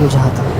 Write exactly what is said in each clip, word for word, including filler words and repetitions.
ނުޖަހާތަން.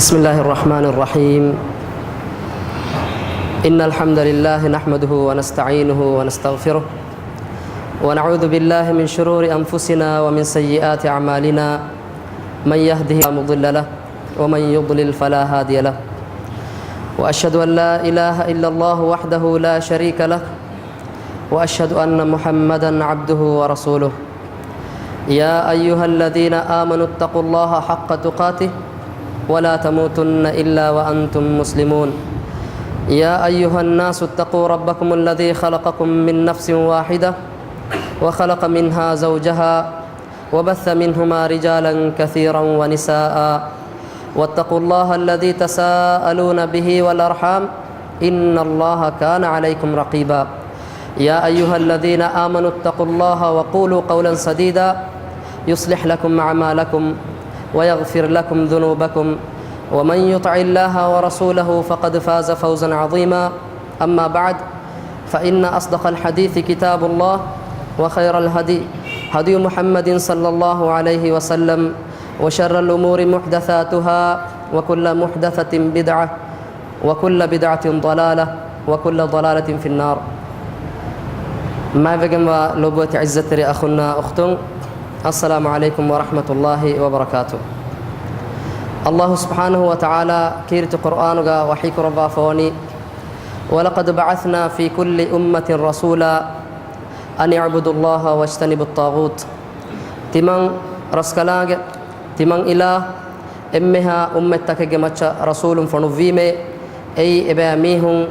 بسم الله الرحمن الرحيم. إن الحمد لله نحمده ونستعينه ونستغفره، ونعوذ بالله من شرور أنفسنا ومن سيئات أعمالنا. من يهده فلا مضل له، ومن يضلل فلا هادي له. وأشهد أن لا إله إلا الله وحده لا شريك له، وأشهد أن محمدا عبده ورسوله. يا أيها الذين آمنوا اتقوا الله حق تقاته ولا تموتن إلا وأنتم مسلمون. يا أيها الناس اتقوا ربكم الذي خلقكم من نفس واحدة وخلق منها زوجها وبث منهما رجالا كثيرا ونساء واتقوا الله الذي تساءلون به والأرحام إن الله كان عليكم رقيبا. يا أيها الذين آمنوا اتقوا الله وقولوا قولا سديدا يصلح لكم أعمالكم ويغفر لكم ذنوبكم ومن يطع الله ورسوله فقد فاز فوزا عظيما. أما بعد، فإن أصدق الحديث كتاب الله، وخير الهدي هدي محمد صلى الله عليه وسلم، وشر الأمور محدثاتها، وكل محدثة بدعة، وكل بدعة ضلالة، وكل ضلالة في النار. މާތްވެގެންވާ ލޮބުވެތި ޢިއްޒަތްތެރި އަޚުންނާ އުޚްތުން، السلام عليكم ورحمة الله وبركاته. ﷲ ސުބްޙާނަހޫ ވަތަޢާލާ ކީރިތި ޤުރްއާނުގަ ވަޙީ ކުރައްވާފަވަނީ، ولقد بعثنا في كل أمة رسولا أن اعبدوا الله واجتنبوا الطاغوت. ތިމަން ރަސްކަލާނގެ، ތިމަން އިލާ އެންމެހާ އުއްމަތްތަކެއްގެ މައްޗަށް ރަސޫލުން ފޮނުއްވީމޭ، އެއީ އެބައިމީހުން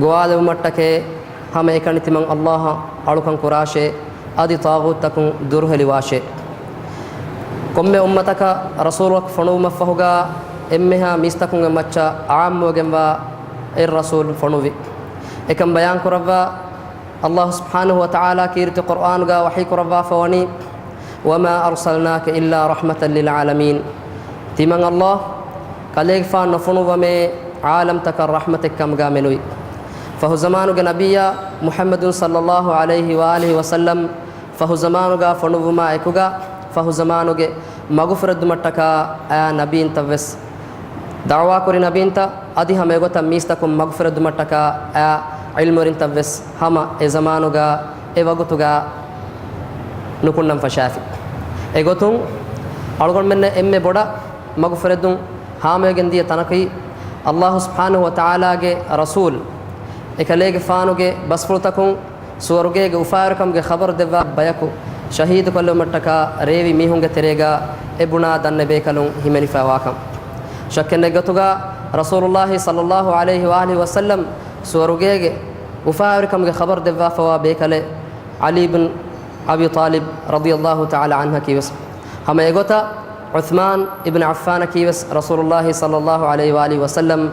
ގޮވާލެވުމަށްޓަކައި، ހަމައެކަނި ތިމަން ﷲ އަށް އަޅުކަން ކުރާށޭ، އަދި ޠާޣޫތްތަކުން ދުރުހެލިވާށޭ. ކޮންމެ އުއްމަތަކަށް ރަސޫލުއަކު ފޮނުވުމަށްފަހުގަ އެންމެހާ މީސްތަކުންގެ މައްޗަށް ޢާއްމުވެގެންވާ އެއް ރަސޫލު ފޮނުވި. އެކަން ބަޔާންކުރައްވާ، ﷲ ސުބްޙާނަހޫ ވަތަޢާލާ ކީރިތި ޤުރްއާނުގަ ވަޙީ ކުރައްވާފަވަނީ، وما أرسلناك إلا رحمة للعالمين. ތިމަން ﷲ ކަލޭގެފާނު ނުފޮނުއްވަމޭ، ޢާލަމްތަކަށް ރަޙްމަތެއްކަމުގަ މެނުވި. ފަހުޒަމާނުގެ ނަބިއްޔާ މުޙައްމަދު ޞައްލައްލާހު ޢަލައިހި ވައާލިހި ވަސައްލަމް، ފަހުޒަމާނުގަ ފޮނުއްވުމާ އެކުގަ، ފަހުޒަމާނުގެ މަގުފުރެއްދުމަށްޓަކާ އައި ނަބީންތައްވެސް ދަޢުވާކުރި ނަބީންތައް، އަދި ހަމަ އެގޮތަށް މީސްތަކުން މަގުފުރެއްދުމަށްޓަކާ އައި ޢިލްމުވެރިންތައްވެސް ހަމަ އެ ޒަމާނުގަ އެ ވަގުތުގަ ނުކުންނަން ފަށާފި. އެގޮތުން އަޅުގަނޑުމެންނަށް އެންމެ ބޮޑަށް މަގުފުރެއްދުން ހާމަވެގެން ދިޔަ ތަނަކީ، ﷲ ސުބްޙާނަހޫ ވަތަޢާލާގެ ރަސޫލް އެކަލޭގެފާނުގެ ބަސްފުޅުތަކުން ސުވަރުގޭގެ އުފާވެރިކަމުގެ ޚަބަރު ދެއްވާ ބަޔަކު ޝަހީދުކޮށްލެވުމަށްޓަކާ ރޭވި މީހުންގެ ތެރޭގަ އެ ބުނާ ދަންނަ ބޭކަލުން ހިމެނިފައިވާކަން. ޝައްކެއް ނެތް ގޮތުގަ ރަސޫލުﷲ ޞައްލައްލާހު ޢަލައިހި ވައާލިހި ވަސައްލަމް ސުވަރުގޭގެ އުފާވެރިކަމުގެ ޚަބަރު ދެއްވާފަވާ ބޭކަލެއް ޢަލީ ބިން އަބީ ޠާލިބް ރަޟިޔައްލާހު ތަޢާލާ ޢަންހަކީވެސް ހަމަ އެގޮތަށް ޢުޘްމާން އިބްނު ޢައްފާނަކީވެސް ރަސޫލުﷲ ޞައްލައްލާހު ޢަލައިހި ވައާލިހި ވަސައްލަމް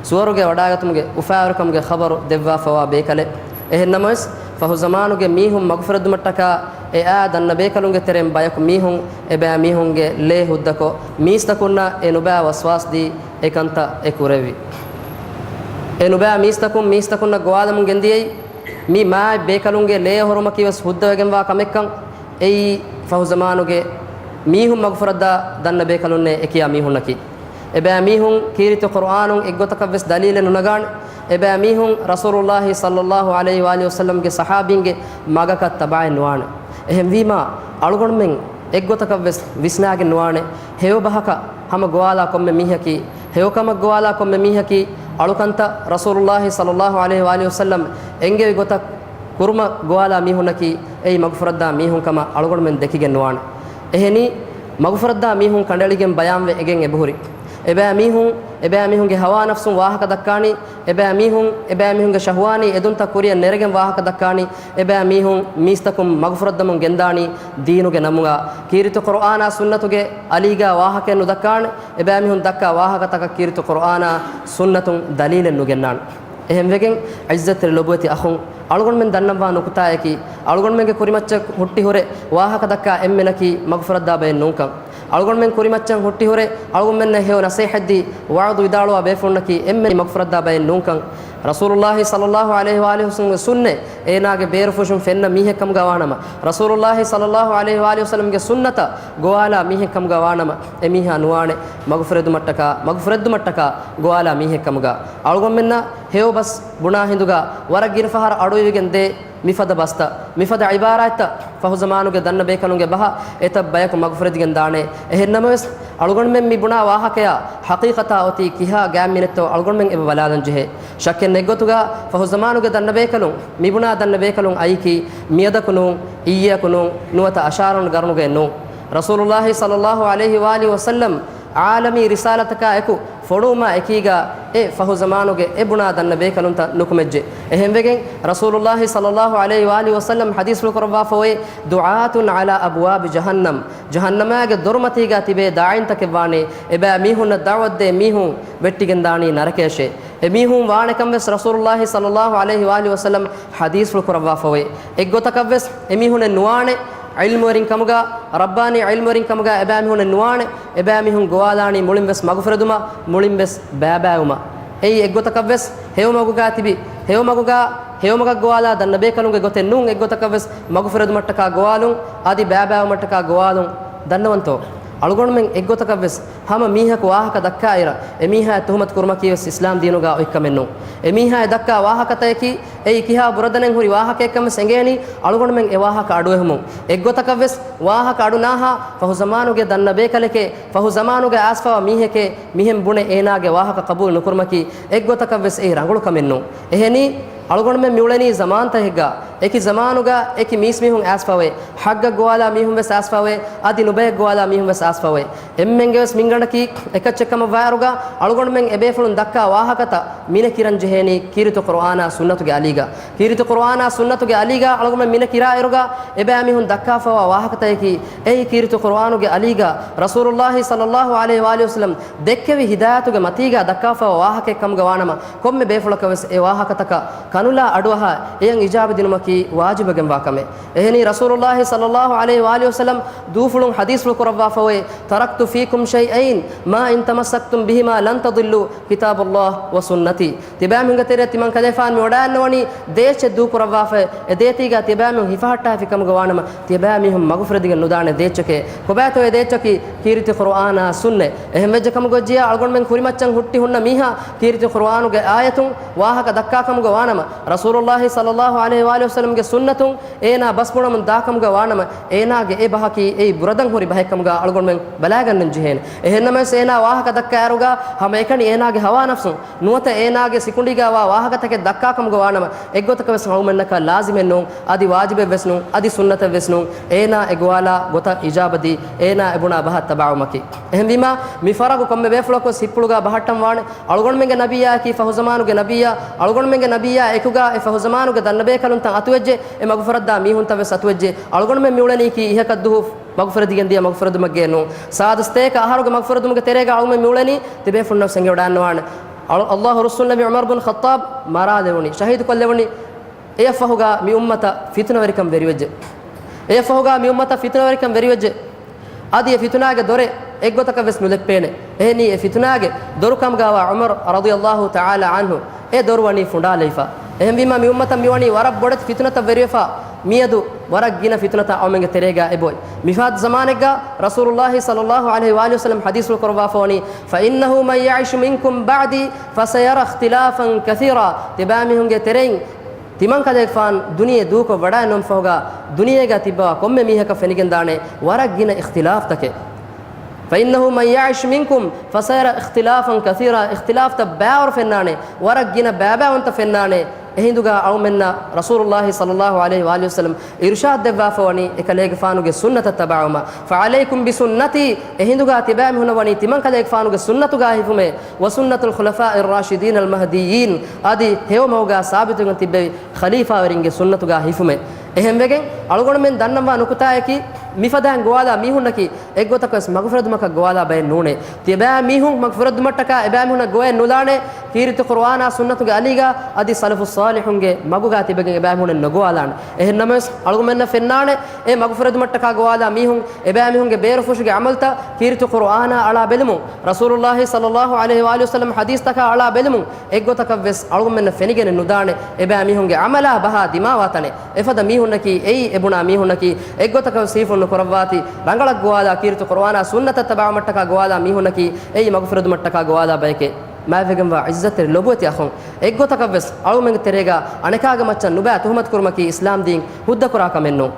ސުވަރުގެ ވަޑައިގަތުމުގެ އުފާވެރިކަމުގެ ޚަބަރު ދެއްވާފަވާ ބޭކަލެއް. އެހެންނަމަވެސް، ފަހުޒަމާނުގެ މީހުން މަގުފުރެއްދުމަށްޓަކާ އެ އައި ދަންނަ ބޭކަލުންގެ ތެރެއިން ބަޔަކު މީހުން އެބައިމީހުންގެ ލޭ ހުއްދަކޮށް، މީސްތަކުންނަށް އެ ނުބައި ވަސްވާސްދީ އެކަންތައް އެ ކުރެއްވި. އެ ނުބައި މީސްތަކުން މީސްތަކުންނަށް ގޮވާލަމުން ގެންދިޔައީ، މި މާތް ބޭކަލުންގެ ލޭ އޮހޮރުމަކީވެސް ހުއްދަވެގެންވާ ކަމެއްކަން. އެއީ ފަހު ޒަމާނުގެ މީހުން މަގުފުރައްދާ ދަންނަ ބޭކަލުންނޭ އެކިޔާ މީހުންނަކީ. އެބައިމީހުން ކީރިތި ޤުރުއާނުން އެއްގޮތަކަށްވެސް ދަލީލެއް ނުނަގާނެ. އެބައިމީހުން ރަސޫލުﷲ ޞައްލަﷲ ޢަލައިހި ވާލިހި ވަސައްލަމްގެ ޞަޙާބީންގެ މަގަކަށް ތަބަޢެއް ނުވާނެ. އެހެންވީމާ، އަޅުގަނޑުމެން އެއްގޮތަކަށްވެސް ވިސްނާގެން ނުވާނެ، ހެޔޮ ބަހަކަށް ހަމަ ގޮވާލާ ކޮންމެ މީހަކީ، ހެޔޮކަމަށް ގޮވާލާ ކޮންމެ މީހަކީ، އަޅުކަންތައް ރަސޫލުﷲ ޞައްލަﷲ ޢަލައިހި ވާލިހި ވަސައްލަމް އެންގެވި ގޮތަށް ކުރުމަށް ގޮވާލާ މީހުންނަކީ، އެއީ މަގުފުރައްދާ މީހުން ކަމަށް އަޅުގަނޑުމެން ދެކިގެން ނުވާނެ. އެހެނީ، މަގުފުރައްދާ މީހުން ކަނޑައެޅިގެން ބަޔާންވެ އެނގެން އެބަހުރި. އެބައިމީހުން، އެބައިމީހުންގެ ހަވާ ނަފްސުން ވާހަކަ ދައްކާނީ، އެބައިމީހުން، އެބައިމީހުންގެ ޝަހުވާނީ އެދުންތައް ކުރިއަށް ނެރެގެން ވާހަކަ ދައްކާނީ، އެބައިމީހުން މީސްތަކުން މަގުފުރައްދަމުން ގެންދާނީ ދީނުގެ ނަމުގަ. ކީރިތި ޤުރުއާނާ ސުންނަތުގެ އަލީގަ ވާހަކައެއް ނުދައްކާނެ، އެބައިމީހުން ދައްކާ ވާހަކަތަކަށް ކީރިތި ޤުރުއާނާ ސުންނަތުން ދަލީލެއް ނުގެންނާނެ. އެހެންވެގެން، ޢިއްޒަތްތެރި ލޮބުވެތި އަޚުން، އަޅުގަނޑުމެން ދަންނަވާ ނުކުތާއަކީ، އަޅުގަނޑުމެންގެ ކުރިމައްޗަށް ހުއްޓި ހުރެ ވާހަކަ ދައްކާ އެންމެނަކީ މަގުފުރައްދާ ބައެއް ނޫންކަން. އަޅުގަނޑުމެން ކުރިމައްޗަށް ހުއްޓި ހުރެ އަޅުގަނޑުމެންނަށް ހެޔޮ ނަސޭހަތްދީ ވަޢުޡު ވިދާޅުވާ ބޭފުޅުންނަކީ އެންމެނަކީ މަގުފުރައްދާ ބައެއް ނޫންކަން. ރަސޫލުﷲ ޞައްލަﷲ ޢަލައިހި ވާލިހި ވަސައްލަމްގެ ސުންނަތް އޭނާގެ ބޭރުފުށުން ފެންނަ މީހެއް ކަމުގަ ވާނަމަ، ރަސޫލުﷲ ޞައްލަﷲ ޢަލައިހި ވާލިހި ވަސައްލަމްގެ ސުންނަތަށް ގޮވާލާ މީހެއް ކަމުގަ ވާނަމަ، އެމީހާ ނުވާނެ މަގުފުރެދުމަށްޓަކާ، މަގުފުރެއްދުމަށްޓަކާ ގޮވާލާ މީހެއް ކަމުގަ. އަޅުގަނޑުމެންނަށް ހެޔޮ ބަސް ބުނާ ހިނދުގަ ވަރަށް ގިނަ ފަހަރަށް އަޑުއިވިގެން ދޭ މިފަދަ ބަސްތައް، މިފަދަ ޢިބާރާތްތައް ފަހު ޒަމާނުގެ ދަންނަ ބޭކަލުންގެ ބަހަށް އެތައް ބަޔަކު މަގުފުރެދިގެން ދާނެ. އެހެން ނަމަވެސް، އަޅުގަނޑުމެން މި ބުނާ ވާހަކަޔާ ޙަޤީޤަތާ އޮތީ ކިހާ ގާތް މިނެއްތޯ އަޅުގަނޑުމެން އެބަ ބަލާލަން ޖެހޭ. ޝައްކެއް ނެތް ގޮތުގަ ފަހު ޒަމާނުގެ ދަންނަ ބޭކަލުން، މި ބުނާ ދަންނަ ބޭކަލުން އައީކީ މިއަދަކު ނޫން، އިއްޔަކު ނޫން، ނުވަތަ އަށާރަން ގަރުނުގައެއް ނޫން. ރަސޫލުﷲ ޞައްލަﷲ ޢަލައިހި ވާލިހި ވަސައްލަމް ޢާލަމީ ރިސާލަތަކާ އެކު ފޮނުވުމާ އެކީގަ އެ ފަހު ޒަމާނުގެ އެ ބުނާ ދަންނަ ބޭކަލުންތައް ނުކުމެއްޖެ. އެހެންވެގެން، ރަސޫލުﷲ ޞައްލަﷲ ޢަލައިހި ވާލިހި ވަސައްލަމް ޙަދީޘްފުޅު ކުރައްވާފައޮތް، دعاة على أبواب جهنم، ޖަހަންނަމާގެ ދޮރުމަތީގަ ތިބޭ ދާޢީންތަކެއްވާނެ، އެބައިމީހުންނަށް ދަޢުވަތްދޭ މީހުން ވެއްޓިގެންދާނީ ނަރަކަޔަށޭ. އެމީހުން ވާނެކަންވެސް ރަސޫލުﷲ ޞައްލަﷲ ޢަލައިހި ވާލިހި ވަސައްލަމް ޙަދީޘްފުޅު ކުރައްވާފައޮތް. އެއްގޮތަކަށްވެސް އެމީހުނެއް ނުވާނެ، ޢިލްމުވެރިން ކަމުގަ، ރައްބާނީ ޢިލްމުވެރިން ކަމުގަ އެބައިމީހުނެއް ނުވާނެ. އެބައިމީހުން ގޮވާލާނީ މުޅިންވެސް މަގުފުރެދުމަށް، މުޅިންވެސް ބައިބައިވުމަށް. އެއީ އެއްގޮތަކަށްވެސް ހެޔޮމަގުގަ ތިބި، ހެޔޮމަގުގަ، ހެޔޮމަގަށް ގޮވާލާ ދަންނަ ބޭކަލުންގެ ގޮތެއް ނޫން. އެއްގޮތަކަށްވެސް މަގުފުރެދުމަށްޓަކާ ގޮވާލުން، އަދި ބައިބައިވުމަށްޓަކާ ގޮވާލުން. ދަންނަވަންތޯ؟ އަޅުގަނޑުމެން އެއްގޮތަކަށްވެސް ހަމަ މީހަކު ވާހަކަ ދައްކާއިރަށް، އެމީހާއަށް ތުހުމަތު ކުރުމަކީވެސް އިސްލާމް ދީނުގަ އޮތްކަމެއް ނޫން. އެމީހާ އެ ދައްކާ ވާހަކަތަކަކީ، އެއީ ކިހާ ބުރަދަނެއް ހުރި ވާހަކައެއްކަމަށް އެނގޭނީ، އަޅުގަނޑުމެން އެ ވާހަކަ އަޑުއެހުމުން. އެއްގޮތަކަށްވެސް ވާހަކަ އަޑު ނާހާ، ފަހު ޒަމާނުގެ ދަންނަ ބޭކަލެކޭ، ފަހު ޒަމާނުގެ އައިސްފަވާ މީހެކޭ، މިހެން ބުނެ އޭނާގެ ވާހަކަ ޤަބޫލު ނުކުރުމަކީ އެއްގޮތަކަށްވެސް އެއީ ރަނގަޅު ކަމެއް ނޫން. އެހެނީ، އަޅުގަނޑުމެން މިއުޅެނީ ޒަމާންތަކެއްގަ، އެކި ޒަމާނުގަ އެކި މީސްމީހުން އައިސްފަވޭ، ޙައްޤަށް ގޮވާލާ މީހުންވެސް އައިސްފަވޭ، އަދި ނުބައެއް ގޮވާލާ މީހުންވެސް އައިސްފަވޭ. އެންމެންގެވެސް މިންގަނޑަކީ އެކައްޗެއްކަމަށް ވާއިރުގަ، އަޅުގަނޑުމެން އެބޭފުޅުން ދައްކާ ވާހަކަތައް މިނެ ކިރަން ޖެހޭނީ ކީރިތި ޤުރުއާނާ ސުންނަތުގެ އަލީގަ. ކީރިތި ޤުރުއާނާ ސުންނަތުގެ އަލީގަ އަޅުގަނޑުމެން މިނެ ކިރާއިރުގަ، އެބައިމީހުން ދައްކާފަވާ ވާހަކަތަކަކީ، އެއީ ކީރިތި ޤުރުއާނުގެ އަލީގަ ރަސޫލުﷲ ޞައްލަﷲ ޢަލައިހި ވާލިހި ވަސައްލަމް ދެއްކެވި ހިދާޔަތުގެ މަތީގަ ދައްކާފަވާ ވާހަކައެއް ކަމުގަ ވާނަމަ، ކޮންމެ ބޭފުޅަކަށް ވެސް އެ ވާހަކަތަކަށް ކަނުލާ އަޑުއަހާ، އެޔަށް އިޖާބަ ދިނުމަކީ ވާޖިބުވެގެންވާ ކަމެއް. އެހެނީ، ރަސޫލުﷲ ޞައްލަﷲ ޢަލައިހި ވާލިހި ވަސައްލަމް ދޫފުޅުން ޙަދީޘްފުޅު ކުރައްވާފައޮތް، تركت فيكم شيئين ما إن تمسكتم بهما لن تضلوا كتاب الله وسنتي. ތިބާމީހުންގެ ތެރެއަށް ތިމަން ކަލޭފާން މި ވަޑައިގަންނަވަނީ ދޭއްޗެއް ދޫކުރައްވާފައި، އެ ދޭތީގަ ތިބާމީހުން ހިފަހައްޓާފި ކަމުގަ ވާނަމަ، ތިބާމީހުން މަގުފުރެދިގެން ނުދާނެ ދޭއްޗެކޭ. ކޮބާތޯ އެ ދޭއްޗަކީ؟ ކީރިތި ޤުރުއާނާ ސުންނަތް. އެހެންވެއްޖެ ކަމުގަ އޮތްޖިޔާ އަޅުގަނޑުމެން ކުރިމައްޗަށް ހުއްޓި ހުންނަ މީހާ ކީރިތި ޤުރުއާނުގެ އާޔަތުން ވާހަކަ ދައްކާ ކަމުގަ ވާނަމަ، ރަސޫލުﷲ ޞައްލަﷲ ޢަލައިހި ވާލިހި ވަސައްލަމްގެ ސުންނަތުން އޭނާ ބަސް ބުނަމުން ދާ ކަމުގަ ވާނަމަ، އޭނާގެ އެ ބަހަކީ އެއީ ބުރަދަން ހުރި ބަހެއް ކަމުގަ އަޅުގަނޑުމެން ބަލާގަންނަން ޖެހޭނެ. އެހެންނަމަވެސް އޭނާ ވާހަކަ ދައްކާއިރުގަ ހަމައެކަނި އޭނާގެ ހަވާ ނަފްސުން ނުވަތަ އޭނާގެ ސިކުނޑީގަ ވާ ވާހަކަތަކެއް ދައްކާ ކަމުގަ ވާނަމަ، އެއްގޮތަކަށް ވެސް އަޅުގަނޑުމެންނަކަށް ލާޒިމެއް ނޫން، އަދި ވާޖިބެއް ވެސް ނޫން، އަދި ސުންނަތެއް ވެސް ނޫން، އޭނާ އެ ގޮވާލާ ގޮތަށް އިޖާބަ ދީ، އޭނާ އެ ބުނާ ބަހަށް ތަބާވުމަކީ. އެހެންވީމާ، މި ފަރަގު ކޮންމެ ބޭފުޅަކު ވެސް ހިތްޕުޅުގަ ބަހައްޓަން ވާނެ. އަޅުގަނޑުމެންގެ ނަބިއްޔާއަކީ ފަހު ޒަމާނުގެ ނަބިއްޔާ، އަޅުގަނޑުމެންގެ ނަބިއްޔާ އެކުގަ އެ ފަހު ޒަމާނުގެ ދަންނަ ބޭކަލުންތައް އަތުވެއްޖެ، އެ މަގުފުރައްދާ މީހުންތައް ވެސް އަތުވެއްޖެ. އަޅުގަނޑުމެން މިއުޅެނީކީ އިހަކަށް ދުހު މަގުފުރެދިގެން ދިޔަ މަގުފުރެދުމެއްގައެއް ނޫން. ސާދަ ސަތޭކަ އަހަރުގެ މަގުފުރެދުމުގެ ތެރޭގަ އަޅުގަނޑުމެން މިއުޅެނީ ތިބޭފުޅުންނަށް ވެސް އެނގިވަޑައިގަންނަވާނެ. އަޅު، ﷲ ރުއްސުންނެވި ޢުމަރު ބުން ޚައްޠާބް މަރާލެވުނީ، ޝަހީދުކޮށްލެވުނީ. އެއަށްފަހުގަ މި އުއްމަތަށް ފިތުނަވެރިކަން ވެރިވެއްޖެ. އެއަށްފަހުގަ މި އުއްމަތަށް ފިތުނަވެރިކަން ވެރިވެއްޖެ. އަދި އެ ފިތުނާގެ ދޮރެއް އެއްގޮތަކަށް ވެސް ނުލެއްޕޭނެ. އެހެނީ އެ ފިތުނާގެ ދޮރު ކަމުގަވާ ޢުމަރު ރަޟިޔަﷲ ތަޢާލާ ޢަންހު އެ ދޮރު ވަނީ ފުނޑާލައިފަ. އެހެންވީމާ މި އުއްމަތަށް މިވަނީ ވަރަށް ބޮޑެތި ފިތުނަތައް ވެރިވެފަ، މިއަދު ވަރަށް ގިނަ ފިތުނަތައް އަޅުމެންގެ ތެރޭގަ އެބޮތް. މިފަހަތު ޒަމާނެއްގަ ރަސޫލުﷲ ޞައްލަﷲ ޢަލައިހި ވައާލިހި ވަސައްލަމް ޙަދީޘްފުޅު ކުރައްވާފަވަނީ، "فإنه من يعش منكم بعدي فسيرى اختلافا كثيرا." ތިބާމީހުންގެ ތެރެއިން ތިމަން ކަލޭގެފާނު ދުނިޔެ ދޫކޮށް ވަޑައިނުވުމަށްފަހުގަ ދުނިޔޭގަ ތިއްބަވާ ކޮންމެ މީހަކަށް ފެނިގެންދާނެ ވަރަށް ގިނަ އިޚްތިލާފްތަކެއް. "فإنه من يعش منكم فسيرى اختلافا كثيرا." އިޚްތިލާފްތައް ބައިވަރު ފެންނާނެ، ވަރަށް ގިނަ ބައިބައިވުންތައް ފެންނާނެ. އެހިނދުގަ އަޅުމެންނަށް ރަސޫލުﷲ ޞައްލަﷲ ޢަލައިހި ވައާލިހި ވަސައްލަމް އިރުޝާދު ދެއްވާފަވަނީ އެކަލޭގެފާނުގެ ސުންނަތަށް ތަބާވުމަށް. "فعليكم بسنتي." އެހިނދުގަ ތިބާމީހުންނަށް ވަނީ ތިމަން ކަލޭގެފާނުގެ ސުންނަތުގަ ހިފުމޭ، "وسنة الخلفاء الراشدين المهديين." އަދި ހެޔޮ މަގުގަ ސާބިތުވެގެން ތިއްބެވި ޚަލީފާވެރިންގެ ސުންނަތުގަ ހިފުމޭ. އެހެންވެގެން އަޅުގަނޑުމެން ދަންނަންވާ ނުކުތާއަކީ، މިފަދައިން ގޮވާލާ މީހުންނަކީ އެއްގޮތަކަށް ވެސް މަގުފުރެދުމަކަށް ގޮވާލާ ބައެއް ނޫނޭ. ތިޔަބައި މީހުން މަގުފުރެދުމަށްޓަކާ އެބައިމީހުންނަށް ގޮވައެއް ނުލާނެ، ކީރިތި ޤުރުއާނާ ސުންނަތުގެ އަލީގަ އަދި ސަލަފުއް ޞާލިޙުންގެ މަގުގަ ތިބެގެން އެބައިމީހުންނެއް ނުގޮވާލާނެ. އެހެން ނަމަވެސް އަޅުގަނޑުމެންނަށް ފެންނާނެ، އެ މަގުފުރެދުމަށްޓަކާ ގޮވާލާ މީހުން އެބައިމީހުންގެ ބޭރުފުށުގެ ޢަމަލުތައް ކީރިތި ޤުރުއާނާ އަޅާ ބެލުމުން، ރަސޫލުﷲ ޞައްލަﷲ ޢަލައިހި ވައާލިހި ވަސައްލަމް ޙަދީޘްތަކާ އަޅާ ބެލުމުން، އެއްގޮތަކަށް ވެސް އަޅުގަނޑުމެންނަށް ފެނިގެނެއް ނުދާނެ، އެބައިމީހުންގެ ޢަމަލާ ބަހާ ދިމާވާ ތަނެއް. އެފަދަ މީހުންނަކީ، އެއީ އެބުނާ މީހުންނަކީ، އެއްގޮތަކަށް ވެސް ހީފުޅު ނުކުރައްވާތީ، ރަނގަޅަށް ގޮވާލާ ކީރިތި ޤުރުއާނާ ސުންނަތަށް ތަބާވުމަށްޓަކާ ގޮވާލާ މީހުންނަކީ، އެއީ މަގުފުރެދުމަށްޓަކާ ގޮވާލާ ބަޔެކޭ. މާތްވެގެންވާ ޢިއްޒަތްތެރި ލޮބުވެތި އަޚުން، އެއްގޮތަކަށް ވެސް އަޅުގަނޑުމެންގެ ތެރޭގަ އަނެކާގެ މައްޗަށް ނުބައި ތުހުމަތު ކުރުމަކީ އިސްލާމް ދީން ހުއްދަ ކުރާ ކަމެއް ނޫން.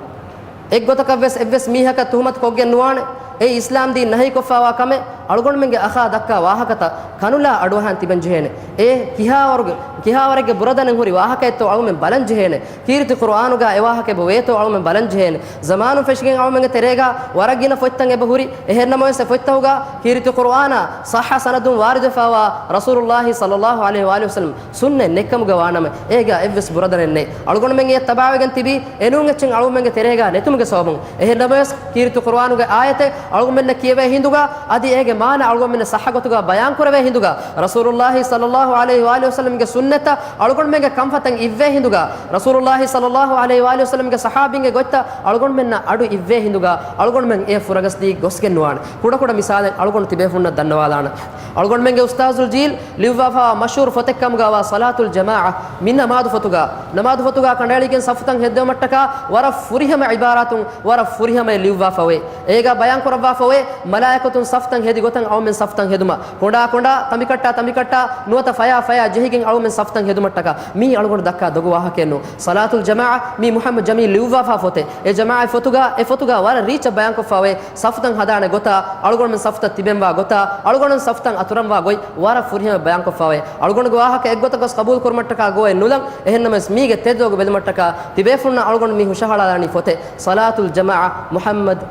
އެއްގޮތަކަށް ވެސް އެއްވެސް މީހަކަށް ތުހުމަތު ކޮށްގެން ނުވާނެ. އެއީ އިސްލާމް ދީން ނަހީ ކޮށްފައިވާ ކަމެއް. އަޅުގަނޑުމެންގެ އަޚާ ދައްކާ ވާހަކަތައް ކަނުލާ އަޑުއަހަން ތިބެން ޖެހޭނެ. އެ ކިހާވަރުގެ، ކިހާވަރެއްގެ ބުރަދަނެއް ހުރި ވާހަކައެއްތޯ އަޅުމެން ބަލަން ޖެހޭނެ. ކީރިތި ޤުރުއާނުގަ އެ ވާހަކަ އެބަ ވޭތޯ އަޅުމެން ބަލަން ޖެހޭނެ. ޒަމާނުން ފެށިގެން އަޅުމެންގެ ތެރޭގަ ވަރަށް ގިނަ ފޮތްތައް އެބަ ހުރި. އެހެން ނަމަވެސް އެ ފޮތްތަކުގަ ކީރިތި ޤުރުއާނާ ޞައްޙަ ސަނަދުން ވާރިދުވެފައިވާ ރަސޫލުﷲ ޞައްލަﷲ ޢަލައިހި ވައާލިހި ވަސައްލަމް ސުންނަތް ނެތްކަމުގަ ވާނަމަ، އޭގަ އެއްވެސް ބުރަދަނެއް ނެތް. އަޅުގަނޑުމެން އެއަށް ތަބާވެގެން ތިބީ، އެނޫން އެއްޗެއް އަޅުގަނޑުމެންގެ ތެރޭގަ ނެތުމުގެ ސަބަބުން. އެހެން ނަމަވެސް، ކީރިތި ޤުރުއާނުގެ އާޔަތެއް އަޅުގަނޑުމެންނަށް ކިޔެވޭ ހިނދުގަ، އަދި އޭގެ މާނަ އަޅުގަނޑުމެންނަށް ޞައްޙަ ގޮތުގަ ބަޔާން ކުރެވޭ ހިނދުގަ، ރަސޫލުﷲ ޞައްލަﷲ ޢަލައިހި ވައާލިހި ވަސައްލަމްގެ ސުންނަތްތައް އަޅުގަނޑުމެންގެ ކަންފަތަށް އިއްވޭ ހިނދުގަ، ރަސޫލުﷲ ޞައްލަﷲ ޢަލައިހި ވައާލިހި ވަސައްލަމްގެ ޞަޙާބީންގެ ގޮތްތައް އަޅުގަނޑުމެންނަށް އަޑު އިއްވޭ ހިނދުގަ، އަޅުގަނޑުމެން އެ ފުރަގަސްދީ ގޮސްގެން ނުވާނެ. ކުޑަކުޑަ މިސާލެއް އަޅުގަނޑު ތިބޭފުންނަށް ދަންނަވާލާނަން. އަޅުގަނޑުމެންގެ އުސްތާޛުލް ޖީލް ލިޔުއްވާފައިވާ މަޝްހޫރު ފޮތެއް ކަމުގަވާ ޞަލާތުލް ޖަމާޢަ، މި ނަމާދު ފޮތުގަ، ނަމާދު ފޮތުގަ ކަނޑައެޅިގެން ސަފުތައް ހެއްދެވުމަށްޓަކާ ވަރަށް ފުރިހަމަ ޢިބާރާތުން، ވަރަށް ފުރިހަމައެއް ލިޔުއްވާފައެވެ. އޭގަ ބަޔާން ކުރައްވާފައެވެ. މަލާއިކަތުން ސަފުތައް ހެދި ގޮތަށް އަޅުމެން ސަފުތައް ހެދުމަށް، ކޮނޑާ ކޮނޑާ، ތަނބިކައްޓާ ތަނބިކައްޓާ، ނުވަތަ ފަޔާ ފަޔާ ޖެހިގެން އަޅުމެން ސަފުތައް ހެދުމަށްޓަކާ، މީ އަޅުގަނޑު ދައްކާ ދޮގު ވާހަކައެއް ނޫން. ޞަލާތުލް ޖަމާޢަ މީ މުޙައްމަދު ޖަމީލް ލިޔުއްވާފާ ފޮތެއް. އެ ޖަމާޢަތް ފޮތުގަ، އެ ފޮތުގަ ވަރަށް ރީއްޗަށް ބަޔާންކޮށްފައެވެ. ސަފުތައް ހަދާނެ ގޮތާ، އަޅުގަނޑުމެން ސަފުތައް ތިބެންވާ ގޮތާ، އަޅުގަނޑުމެން ސަފުތައް އަތުރަންވާ ގޮތް ވަރަށް ފުރިހަމަ ބަޔާންކޮށްފައެވެ. އަޅުގަނޑުގެ ވާހަކަ އެއްގޮތަކަސް ޤަބޫލު ކުރުމަށްޓަކާ ގޮވައެއް ނުލަން. އެހެންނަމަވެސް މީގެ ތެދުލޮގު ބެލުމަށްޓަކާ ތިބޭފުންނަށް އަޅުގަނޑު މި ހުށަހަޅާލާނީ ފޮތެއް. ޞަލާތުލް ޖަމާޢަ، މުޙައްމަދު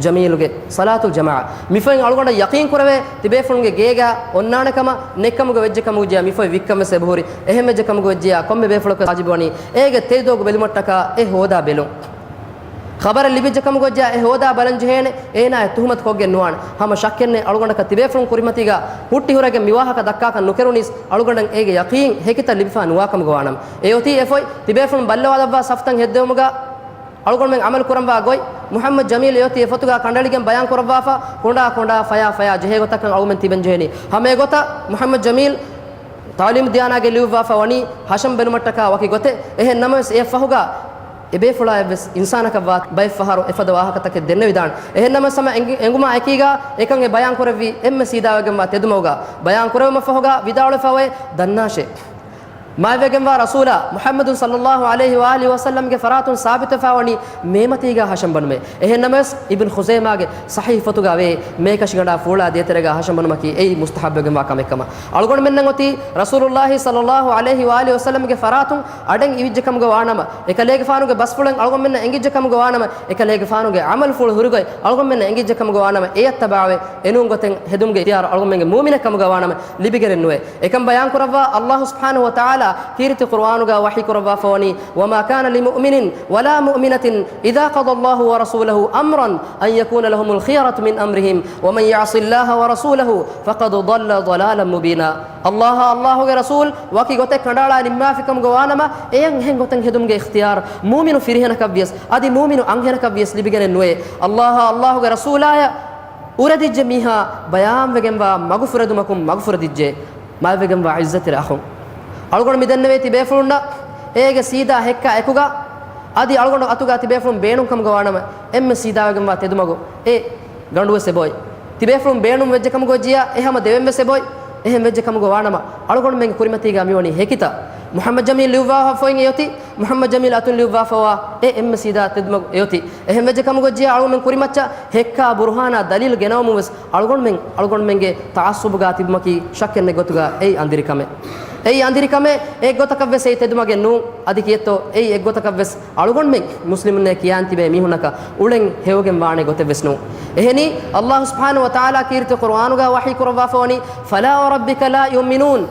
ޖަމީލުގެ ޞަލާތުލް ޖަމާޢަ. މި ފޮތް އަޅުގަނޑަށް ޔަޤީން ކުރެވޭ، ތިބޭފުނުގެ ގޭގަ އޮންނާނެ ކަމަށް. ނެތްކަމުގަ ވެއްޖެ ކަމުގަ ޖެހިޔާ މި ފޮތް ވިއްކަން ވެސް އެބަހުރި. އެހެން ވެއްޖެ ކަމުގަ ވެއްޖެޔާ ކޮންމެ ބޭފުޅަކު ވާޖިބު ވަނީ އޭގެ ތެދުލޮގު ބެލުމަށްޓަކާ އެ ހޯދާ ބެލުން. ޚަބަރެއް ލިބިއްޖެ ކަމުގަ ވެއްޖެޔާ އެ ހޯދާ ބަލަން ޖެހޭނެ، އޭނާއެއް ތުހުމަތު ކޮށްގެން ނުވާނެ. ހަމަ ޝައްކެއް ނެތް، އަޅުގަނޑަކަށް ތިބޭފުޅުން ކުރިމަތީގަ ހުއްޓި ހުރެގެން މި ވާހަކަ ދައްކާކަށް ނުކެރުނީސް، އަޅުގަނޑަށް އޭގެ ޔަޤީން ހެކިތައް ލިބިފަ ނުވާކަމުގަ ވާނަމަ. އެއޮތީ އެ ފޮތް ތިބޭފުޅުން ބައްލަވާލައްވާ ސަފުތައް ހެއްދެވުމުގަ އަޅުގަނޑުމެން ޢަމަލު ކުރަންވާ ގޮތް. މުޙައްމަދު ޖަމީލު އެއޮތީ އެ ފޮތުގަ ކަނޑައެޅިގެން ބަޔާން ކުރައްވާފަ، ކޮނޑާ ކޮނޑާ، ފަޔާ ފަޔާ ޖެހޭ ގޮތަކަށް އަޅުގަނޑުމެން ތިބެން ޖެހޭނީ. ހަމަ އެގޮތަށް މުޙައްމަދު ޖަމީލު ތަޢުލީމު ދިޔާނާގެ ލިޔުއްވާފަ ވަނީ ހަށަން ބެލުމަށްޓަކާ ވަކި ގޮތެއް. އެހެން ނަމަވެސް އެއަށްފަހުގަ އެބޭފުޅާއެއްވެސް އިންސާނަކަށްވާ ބައެއް ފަހަރު އެފަދަ ވާހަކަތަކެއް ދެންނެވިދާނެ. އެހެން ނަމަވެސް ހަމަ އެނގި-، އެނގުމާ އެކީގަ އެކަން އެ ބަޔާން ކުރެއްވީ އެންމެ ސީދާވެގެންވާ ތެދުމަގުގަ. ބަޔާން ކުރެވުމަށްފަހުގަ ވިދާޅުވެފައެވެ. ދަންނާށޭ! މާތްވެގެންވާ ރަސޫލާ މުޙައްމަދު ޞައްލައްލާހު ޢަލައިހި ވައާލިހި ވަސައްލަމްގެ ފަރާތުން ސާބިތުވެފަ ވަނީ މޭމަތީގަ ހަށަން ބަނުމޭ. އެހެން ނަމަވެސް، އިބްނު ޚުޒައިމާގެ ޞަޙީޙް ފޮތުގަ ވޭ، މޭކަށިގަނޑާ ފޫޅާ ދޭތެރޭގަ ހަށަން ބަނުމަކީ އެއީ މުސްތަޙައްބުވެގެންވާ ކަމެއް ކަމަށް. އަޅުގަނޑުމެންނަށް އޮތީ ރަސޫލުއްލާހި ޞައްލައްލާހު ޢަލައިހި ވައާލިހި ވަސައްލަމްގެ ފަރާތުން އަޑެއް އިވިއްޖެ ކަމުގަ ވާނަމަ، އެކަލޭގެފާނުގެ ބަސްފުޅެއް އަޅުގަނޑުމެންނަށް އެނގިއްޖެ ކަމުގަ ވާނަމަ، އެކަލޭގެފާނުގެ ޢަމަލުފުޅު ހުރިގޮތް އަޅުގަނޑުމެންނަށް އެނގިއްޖެ ކަމުގަ ވާނަމަ، އެއަށް ތަބާވެ އެނޫން ގޮތެއް ހެދުމުގެ އިޚްތިޔާރު އަޅުގަނޑުމެންގެ މުއުމިނެއް ކަމުގަ ވާނަމަ ލިބިގެނެއް ނުވޭ. އެކަން ބަޔާން ކުރައްވާ ﷲ ސުބްޙާނަހޫ ވަތަޢާލާ ކީރިތި ޤުރުއާނުގަ ވަޙީ ކުރައްވާފަ ވަނީ، "وما كان لمؤمن ولا مؤمنة إذا قضى الله ورسوله أمرا أن يكون لهم الخيرة من أمرهم ومن يعص الله ورسوله فقد ضل ضلالا مبينا." ﷲ، ﷲގެ ރަސޫލް ވަކި ގޮތެއް ކަނޑައަޅާ ނިންމާފިކަމުގަ ވާނަމަ، އެއަށް އެހެން ގޮތެއް ހެދުމުގެ އިޚްތިޔާރު މުއުމިނު ފިރިހެނަކަށްވިޔަސް، އަދި މުއުމިނު އަންހެނަކަށްވިޔަސް ލިބިގެނެއް ނުވޭ. ﷲ، ﷲގެ ރަސޫލާޔަށް އުރެދިއްޖެ މީހާ ބަޔާންވެގެންވާ މަގުފުރެދުމަކުން މަގުފުރެދިއްޖެ. މާތްވެގެންވާ ޢިއްޒަތްތެރި އަޚުން، އަޅުގަނޑު މި ދެންނެވޭ ތިބޭފުޅުންނަށް އޭގެ ސީދާ ހެއްކާ އެކުގަ، އަދި އަޅުގަނޑު އަތުގަ ތިބޭފުޅުން ބޭނުން ކަމުގަ ވާނަމަ، އެންމެ ސީދާވެގެންވާ ތެދުމަގު އެ ގަނޑުވެސް އެބައޮތް. ތިބޭފުޅުން ބޭނުން ވެއްޖެ ކަމުގަ ވެއްޖިއްޔާ އެ ހަމަ ދެވެން ވެސް އެބައޮތް. އެހެން ވެއްޖެ ކަމުގަ ވާނަމަ، އަޅުގަނޑުމެންގެ ކުރިމަތީގަ މިވަނީ ހެކިތައް. މުޙައްމަދު ޖަމީލް ލިޔުއްވާފަ ފޮތް އެއޮތީ، މުޙައްމަދު ޖަމީލް އަތުން ލިޔުއްވާފަވާ އެ އެންމެ ސީދާ ތެދުމަގު އެއޮތީ. އެހެން ވެއްޖެ ކަމުގަ ވެއްޖިއްޔާ އަޅުގަނޑުމެން ކުރިމައްޗަށް ހެއްކާ ބުރުހާނާ ދަލީލު ގެނައުމުން ވެސް އަޅުގަނޑުމެން، އަޅުގަނޑުމެންގެ ތަޢައްޞުބުގަ ތިބުމަކީ ޝައްކެއް ނެތް ގޮތުގަ އެއީ އަނދިރި ކަމެއް. އެއީ އަނދިރި ކަމެއް، އެއްގޮތަކަށް ވެސް އެއީ ތެދުމަގެއް ނޫން. އަދި ކިއެއްތޯ އެއީ އެއްގޮތަކަށް ވެސް އަޅުގަނޑުމެން މުސްލިމުންނޭ ކިޔާން ތިބޭ މީހުންނަކަށް އުޅެން ހެޔޮގެން ވާނެ ގޮތެއް ވެސް ނޫން. އެހެނީ، ﷲ ސުބްޙާނަހޫ ވަތަޢާލާ ކީރިތި ޤުރުއާނުގަ ވަޙީ ކުރައްވާފަވަނީ، "فَلَا وَرَبِّكَ لَا يُؤْمِنُونَ."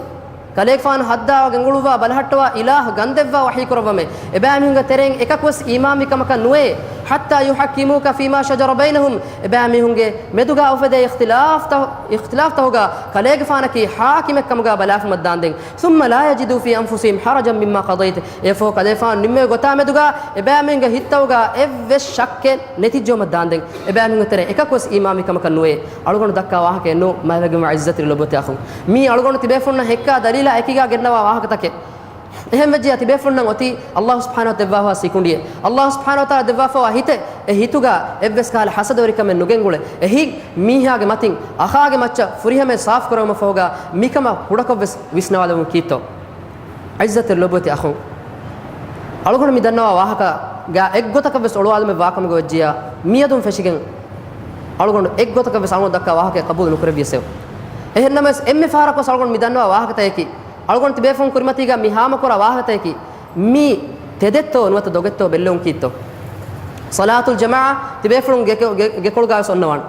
ކަލޭގެފާނު ހައްދާ ގެންގުޅުއްވާ ބަލަހައްޓަވާ އިލާހު ގަންދެއްވާ ވަޙީ ކުރައްވަމޭ. އެބައިމީހުންގެ ތެރެއިން އެކަކުވެސް އީމާންވި ކަމަކަށް ނުވޭ. "حَتَّىٰ يُحَكِّمُوكَ فِيمَا شَجَرَ بَيْنَهُمْ." އެބައިމީހުންގެ މެދުގަ އުފެދޭ އިޚްތިލާފްތައް، އިޚްތިލާފްތަހުގަ ކަލޭގެފާނަކީ ޙާކިމެއް ކަމުގަ ބަލާފަ މައްދާންދެން. ثُمَّ لَا يَجِدُوا فِي أَنفُسِهِمْ حَرَجًا مِّمَّا قَضَيْتَ. އެއަށްފަހު ކަލޭގެފާނު ނިންމެވި ގޮތާ މެދުގަ އެބައިމީހުންގެ ހިތްތައުގަ އެއްވެސް ޝައްކެއް ނެތިއްޖައުމަށް ދާންދެން. އެބައިމީހުންގެ ތެރެއިން އެކަކުވެސް އީމާންވި ކަމަކަށް ނުވޭ. އަޅުގަނޑު ދައްކާ ވާހަކައެއް ނޫން، މާތްވެގެންވާ ޢިއްޒަތްތެރި ލޮބުވެތި އަޚުން. މީ އަޅުގަނޑު ތިބޭފުޅުންނަށް ހެއްކާ ދަލީލާ އެކީގަ ގެންނަވާ ވާހަކަތަކެއް. އެހެން ވެއްޖިއްޔާ ތިބޭފުޅުންނަށް އޮތީ ﷲ ސުބްޙާނަހޫ ދެއްވާފަވާ ސިކުނޑިއެއް. ﷲ ސުބްޙާނަހޫ ވަތަޢާލާ ދެއްވާފަވާ ހިތެއް، އެ ހިތުގަ އެއްވެސް ކަހަލަ ޙަސަދަވެރިކަމެއް ނުގެންގުޅޭ. އެ ހިތް މީހާގެ މަތިން އަޚާގެ މައްޗަށް ފުރިހަމައެއް ސާފުކުރެވުމަށްފަހުގަ މިކަމަށް ކުޑަކޮށްވެސް ވިސްނާލެވުން ކީއްތޯ؟ ޢިއްޒަތްތެރި ލޮބުވެތި އަޚުން، އަޅުގަނޑު މި ދަންނަވާ ވާހަކަގަ އެއްގޮތަކަށްވެސް އޮޅުވާލުމެއް ވާކަމުގަ ވެއްޖިއްޔާ، މިއަދުން ފެށިގެން އަޅުގަނޑު އެއްގޮތަކަށްވެސް އަޅުގަނޑު ދައްކާ ވާހަކައެއް ޤަބޫލު ނުކުރެއްވިޔަސެވެ. އެހެންނަމަވެސް، އެންމެ ފަހަރަކުވެސް އަޅުގަނޑު މި ދަންނަވާ ވާހަކަތަކަކީ، އަޅުގަނޑު ތިބޭފުޅުން ކުރިމަތީގަ މި ހާމަކުރާ ވާހަކަތަކަކީ، މީ ތެދެއްތޯ ނުވަތަ ދޮގެއްތޯ ބެއްލެވުން ކީއްތޯ؟ ޞަލާތުލް ޖަމާޢަ ތިބޭފުޅުން ގެ-، ގެ-، ގެކޮޅުގަވެސް އޮންނަވާނެ.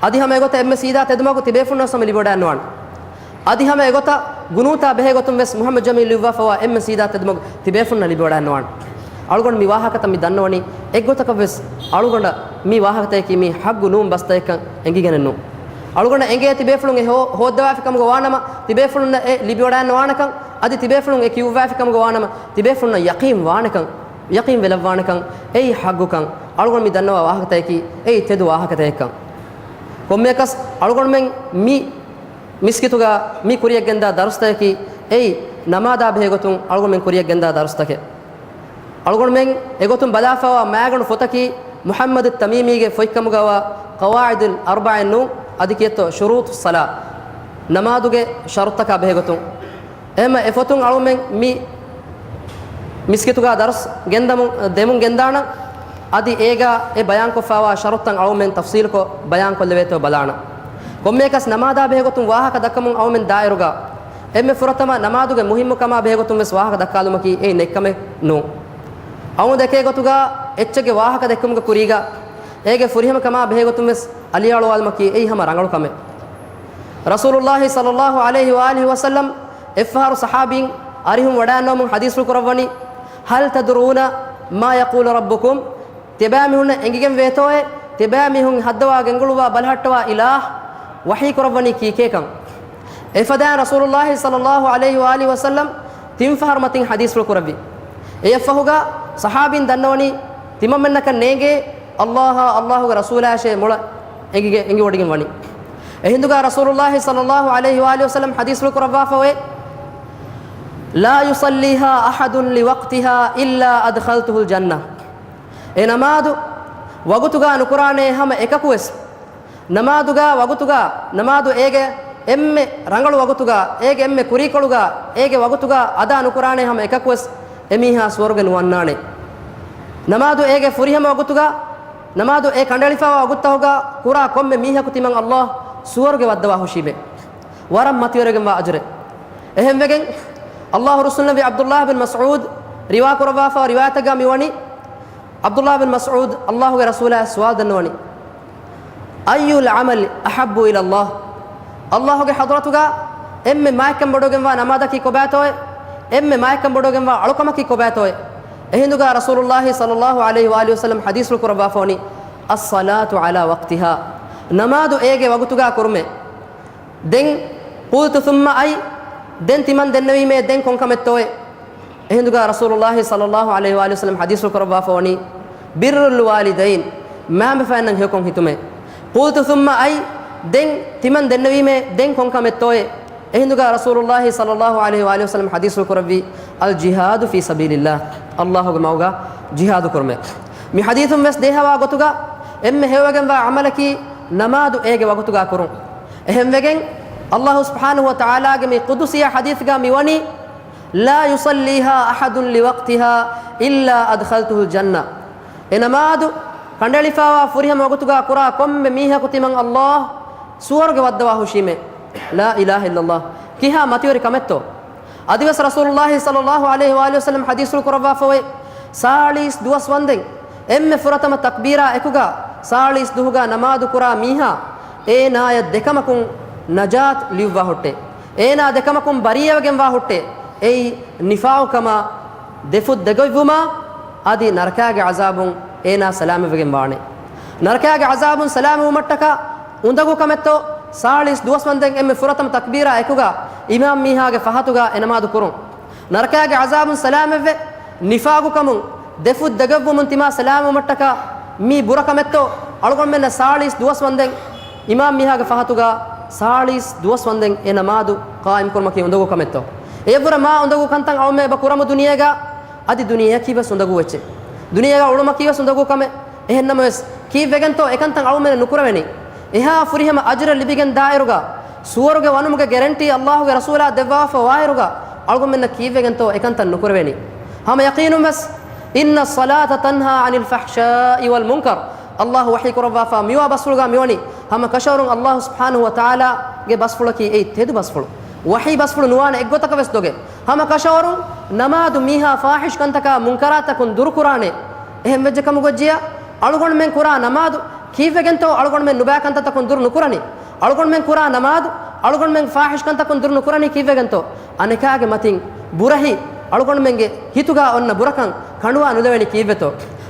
އަދި ހަމަ އެގޮތަށް އެންމެ ސީދާ ތެދުމަގު ތިބޭފުޅުންނަށް ހަމަ ލިބިވަޑައިންނަވާނެ. އަދި ހަމަ އެގޮތަށް ގުނޫތާ ބެހޭ ގޮތުން ވެސް މުޙައްމަދު ޖަމީލް ލިޔުއްވާފަވާ އެންމެ ސީދާ ތެދުމަގު ތިބޭފުޅުންނަށް ލިބިވަޑައިންނަވާނެ. އަޅުގަނޑު މި ވާހަކަތައް މި ދަންނަވަނީ އެއްގޮތަކަށް ވެސް އަޅުގަނޑަށް މި ވާހަކަތަކަކީ މީ ޙައްޤު ނޫން ބަސްތަކެއްކަން އެނގިގެނެއް ނޫން. އަޅުގަނޑަށް އެނގޭ ތިބޭފުޅުން އެ ހޯ-، ހޯއްދަވާފި ކަމުގަ ވާނަމަ، ތިބޭފުޅުންނަށް އެ ލިބިވަޑައިންނަވާނެކަން، އަދި ތިބޭފުޅުން އެ ކިޔުއްވާފި ކަމުގަ ވާނަމަ، ތިބޭފުޅުންނަށް ޔަޤީން ވާނެކަން، ޔަޤީން ވެލައްވާނެކަން، އެއީ ޙައްޤުކަން، އަޅުގަނޑު މި ދަންނަވާ ވާހަކަތަކަކީ އެއީ ތެދު ވާހަކަތަކެއްކަން. ކޮންމެއަކަސް އަޅުގަނޑުމެން މި މިސްކިތުގަ މި ކުރިޔަށްގެންދާ ދަރުސްތަކަކީ އެއީ ނަމާދާ ބެހޭގޮތުން އަޅުގަނޑުމެން ކުރިޔަށްގެންދާ ދަރުސްތަކެއް. އަޅުގަނޑުމެން އެގޮތުން ބަލާފައިވާ މާގަނޑު ފޮތަކީ މުޙައްމަދު ތަމީމީގެ ފޮތްކަމުގަވާ ޤަވާޢިދުލް އަރްބަޢާއެއް ނޫން، އަދި ކިއެއްތޯ ޝުރޫޠުއްޞަލާ، ނަމާދުގެ ޝަރުޠުތަކާ ބެހޭގޮތުން. އެހެންމަ އެ ފޮތުން އަޅުގަނޑުމެން މި މިސްކިތުގަ ދަރުސް ގެންދަމުން، ދެމުން ގެންދާނަން. އަދި އޭގަ އެ ބަޔާންކޮށްފައިވާ ޝަރުޠުތައް އަޅުމެން ތަފްޞީލުކޮށް ބަޔާންކޮށްލެވޭތޯ ބަލާނަން. ކޮންމެއަކަސް ނަމާދާ ބެހޭގޮތުން ވާހަކަ ދައްކަމުން އަޅުމެން ދާއިރުގަ އެންމެ ފުރަތަމަ ނަމާދުގެ މުހިއްމުކަމާ ބެހޭގޮތުން ވެސް ވާހަކަ ދައްކާލުމަކީ އެއީ ނެތްކަމެއް ނޫން. އަޅުގަނޑު ދެކޭ ގޮތުގަ އެއްޗެއްގެ ވާހަކަ ދެއްކުމުގެ ކުރީގަ އޭގެ ފުރިހަމަކަމާ ބެހޭގޮތުން ވެސް އަލިއަޅުވާލުމަކީ އެއީ ހަމަ ރަނގަޅު ކަމެއް. ރަސޫލުﷲ ޞައްލަﷲ ޢަލައިހި ވައާލިހި ވަސައްލަމް އެއްފަހަރު ޞަޙާބީން އަރިހުން ވަޑައިންނަވަމުން ޙަދީޘްފުޅު ކުރައްވަނީ، "هل تدرون ما يقول ربكم؟" ތިބާމީހުންނަށް އެނގިގެން ވޭތޯއޭ، ތިބާމީހުން ހައްދަވާ ގެންގުޅުއްވާ ބަލަހައްޓަވާ އިލާހު ވަޙީ ކުރައްވަނީ ކީކޭކަން؟ އެފަދައިން ރަސޫލުﷲ ޞައްލަﷲ ޢަލައިހި ވައާލިހި ވަސައްލަމް ތިން ފަހަރު މަތިން ޙަދީޘްފުޅު ކުރެއްވި. އެއަށްފަހުގަ ޞަޙާބީން ދަންނަވަނީ ތިމަންމެންނަކަށް ނޭނގޭ ﷲ އާ ﷲގެ ރަސޫލާއަށޭ މޮޅަށް އެނގިގެ-، އެނގިވޮޑިގެން ވަނީ. އެހިނދުގަ ރަސޫލުﷲ ޞައްލަﷲ ޢަލައިހި ވައާލިހި ވަސައްލަމް ޙަދީޘްފުޅު ކުރައްވާފައޮތް، "لا يصليها أحد لوقتها إلا أدخلته الجنة." އެ ނަމާދު ވަގުތުގަ ނުކުރާނޭ ހަމަ އެކަކުވެސް، ނަމާދުގަ ވަގުތުގަ، ނަމާދު އޭގެ އެންމެ ރަނގަޅު ވަގުތުގަ، އޭގެ އެންމެ ކުރީކޮޅުގަ، އޭގެ ވަގުތުގަ އަދާ ނުކުރާނޭ ހަމަ އެކަކުވެސް، އެމީހާ ސުވަރުގެ ނުވަންނާނެ. ނަމާދު އޭގެ ފުރިހަމަ ވަގުތުގަ، ނަމާދު އެ ކަނޑައެޅިފައިވާ ވަގުތުތަކުގަ ކުރާ ކޮންމެ މީހަކު ތިމަން ﷲ ސުވަރުގެ ވައްދަވާ ހުށީމޭ. ވަރަށް މަތިވެރިވެގެންވާ އަޖުރެއް. އެހެންވެގެން، ﷲ ރުއްސުންނަބީ ޢަބްދުﷲ ބިން މަސްޢޫދު ރިވާ ކުރައްވާފައިވާ ރިވާޔަތެއްގަ މިވަނީ، ޢަބްދުﷲ ބިން މަސްޢޫދު ﷲގެ ރަސޫލާއަށް ސުވާލު ދަންނަވަނީ، "أي العمل أحب إلى الله؟" ﷲގެ ޙަޟްރަތުގަ އެންމެ މާތްކަން ބޮޑުވެގެންވާ ނަމާދަކީ ކޮބާތޯއޭ؟ އެންމެ މާތްކަން ބޮޑުވެގެންވާ އަޅުކަމަކީ ކޮބާތޯއޭ؟ އެހިނދުގަ ރަސޫލުﷲ ޞައްލަﷲ ޢަލައިހި ވައާލިހި ވަސައްލަމް ޙަދީޘްފުޅު ކުރައްވާފަވަނީ، "الصلاة على وقتها." ނަމާދު އޭގެ ވަގުތުގަ ކުރުމޭ. ދެން، "قلت ثم أي؟" ދެން ތިމަން ދެންނެވީމޭ، ދެން ކޮންކަމެއްތޯއޭ؟ އެހިނދުގަ ރަސޫލުﷲ ޞައްލަﷲ ޢަލައިހި ވައާލިހި ވަސައްލަމް ޙަދީޘްފުޅު ކުރައްވާފަވަނީ، "بر الوالدين." މައިންބަފައިންނަށް ހެޔޮކޮށް ހިތުމޭ. "قلت ثم أي؟" ދެން ތިމަން ދެންނެވީމޭ، ދެން ކޮންކަމެއްތޯއޭ؟ އެހިނދުގަ ރަސޫލުﷲ ޞައްލަﷲ ޢަލައިހި ވައާލިހި ވަސައްލަމަ ޙަދީޘްފުޅު ކުރެއްވީ، الجهاد في سبيل الله، ﷲގެ މަގުގަ ޖިހާދު ކުރުމޭ. މި ޙަދީޘުން ވެސް ދޭހަވާ ގޮތުގަ އެންމެ ހެޔޮވެގެންވާ ޢަމަލަކީ ނަމާދު އޭގެ ވަގުތުގަ ކުރުން. އެހެންވެގެން ﷲ ސުބްޙާނަހޫ ވަތަޢާލާގެ މި ޤުދުސީ ޙަދީޘްގަ މިވަނީ، لا يصليها أحد لوقتها إلا أدخلته الجنة. އެ ނަމާދު ކަނޑައެޅިފައިވާ ފުރިހަމަ ވަގުތުގަ ކުރާ ކޮންމެ މީހަކު ތިމަން ﷲ ސުވަރުގެ ވައްދަވާ ހުށީމޭ. لا إله إلا الله. ކިހާ މަތިވެރި ކަމެއްތޯ؟ އަދިވެސް ރަސޫލުﷲ ޞައްލަﷲ ޢަލައިހި ވައާލިހި ވަސައްލަމަ ޙަދީޘްފުޅު ކުރައްވާފައޮތް، ސާޅީސް ދުވަސް ވަންދެން އެންމެ ފުރަތަމަ ތަކްބީރާ އެކުގަ ސާޅީސް ދުހުގަ ނަމާދު ކުރާ މީހާ، އޭނާޔަށް ދެކަމަކުން ނަޖާތް ލިޔުއްވާ ހުއްޓޭ. އޭނާ ދެކަމަކުން ބަރީއަވެގެންވާ ހުއްޓޭ. އެއީ ނިފާޤުކަމާ، ދެފުށް ދެގޮތްވުމާ، އަދި ނަރަކާގެ ޢަޒާބުން އޭނާ ސަލާމަތްވެގެން ވާނެ. ނަރަކާގެ ޢަޒާބުން ސަލާމަތްވުމަށްޓަކާ އުނދަގޫ ކަމެއްތޯ؟ ސާޅީސް ދުވަސް ވަންދެން އެންމެ ފުރަތަމަ ތަކްބީރާ އެކުގަ އިމާމް މީހާގެ ފަހަތުގަ އެ ނަމާދު ކުރުން. ނަރަކާގެ ޢަޒާބުން ސަލާމަތްވެ، ނިފާޤުކަމުން ދެފުށް ދެގޮތްވުމުން ތިމާ ސަލާމަތްވުމަށްޓަކާ މީ ބުރަ ކަމެއްތޯ؟ އަޅުގަނޑުމެންނަށް ސާޅީސް ދުވަސް ވަންދެން އިމާމް މީހާގެ ފަހަތުގަ ސާޅީސް ދުވަސް ވަންދެން އެ ނަމާދު ޤާއިމް ކުރުމަކީ އުނދަގޫ ކަމެއްތޯ؟ އެއަށްވުރެ މާ އުނދަގޫ ކަންތައް އަޅުމެން އެބަ ކުރަމު ދުނިޔޭގަ، އަދި ދުނިޔެއަކީ ވެސް އުނދަގޫ އެއްޗެއް. ދުނިޔޭގަ އުޅުމަކީ ވެސް އުނދަގޫ ކަމެއް. އެހެންނަމަވެސް، ކީއްވެގެންތޯ އެކަންތައް އަޅުމެން ނުކުރެވެނީ؟ އެހާ ފުރިހަމަ އަޖުރެއް ލިބިގެން ދާއިރުގަ، ސުވަރުގެ ވަނުމުގެ ގެރެންޓީ ﷲގެ ރަސޫލާ ދެއްވާފަ ވާއިރުގަ، އަޅުގަނޑުމެންނަށް ކީއްވެގެންތޯ އެކަންތައް ނުކުރެވެނީ؟ ހަމަ ޔަޤީނުން ވެސް، إن الصلاة تنهى عن الفحشاء والمنكر، ﷲ ވަޙީ ކުރައްވާފަ މިވާ ބަސްފުޅުގަ މިވަނީ، ހަމަ ކަށަވަރުން ﷲ ސުބްޙާނަހޫ ވަތަޢާލާގެ ބަސްފުޅަކީ އެއީ ތެދު ބަސްފުޅު. ވަޙީ ބަސްފުޅު ނުވާނެ އެއްގޮތަކަށް ވެސް ދޮގެއް. ހަމަ ކަށަވަރުން ނަމާދު މީހާ ފާޙިޝް ކަންތަކާ މުންކަރާތަކުން ދުރުކުރާނެ. އެހެން ވެއްޖެ ކަމުގައްޖިޔާ، އަޅުގަނޑުމެން ކުރާ ނަމާދު ކީއްވެގެންތޯ އަޅުގަނޑުމެން ނުބައި ކަންތައްތަކުން ދުރު ނުކުރަނީ؟ އަޅުގަނޑުމެން ކުރާ ނަމާދު، އަޅުގަނޑުމެން ފާޙިޝް ކަންތަކުން ދުރު ނުކުރަނީ ކީއްވެގެންތޯ؟ އަނެކާގެ މަތިން ބުރަހި، އަޅުގަނޑުމެންގެ ހިތުގަ އޮންނަ ބުރަކަން ކަނޑުވާ ނުލެވެނީ ކީއްވެތޯ؟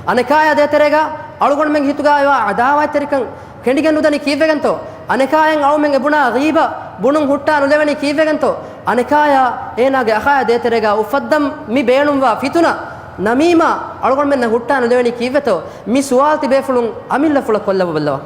އަނެކާޔާ ދޭތެރޭގަ އަޅުގަނޑުމެންގެ ހިތުގައިވާ ޢަދާވާތްތެރިކަން ކެނޑިގެން ނުދަނީ ކީއްވެގެންތޯ؟ އަނެކާޔަށް އަޅުމެން އެބުނާ ޣީބަ ބުނުން ހުއްޓާ ނުލެވެނީ ކީއްވެގެންތޯ؟ އަނެކާޔާ އޭނާގެ އަޚާޔާ ދޭތެރޭގަ އުފައްދަން މި ބޭނުންވާ ފިތުނަ ނަމީމާ އަޅުގަނޑުމެންނަށް ހުއްޓާ ނުލެވެނީ ކީއްވެތޯ؟ މި ސުވާލު ތިބޭފުޅުން އަމިއްލަފުޅަށް ކޮށްލައްވަބަލަވާ.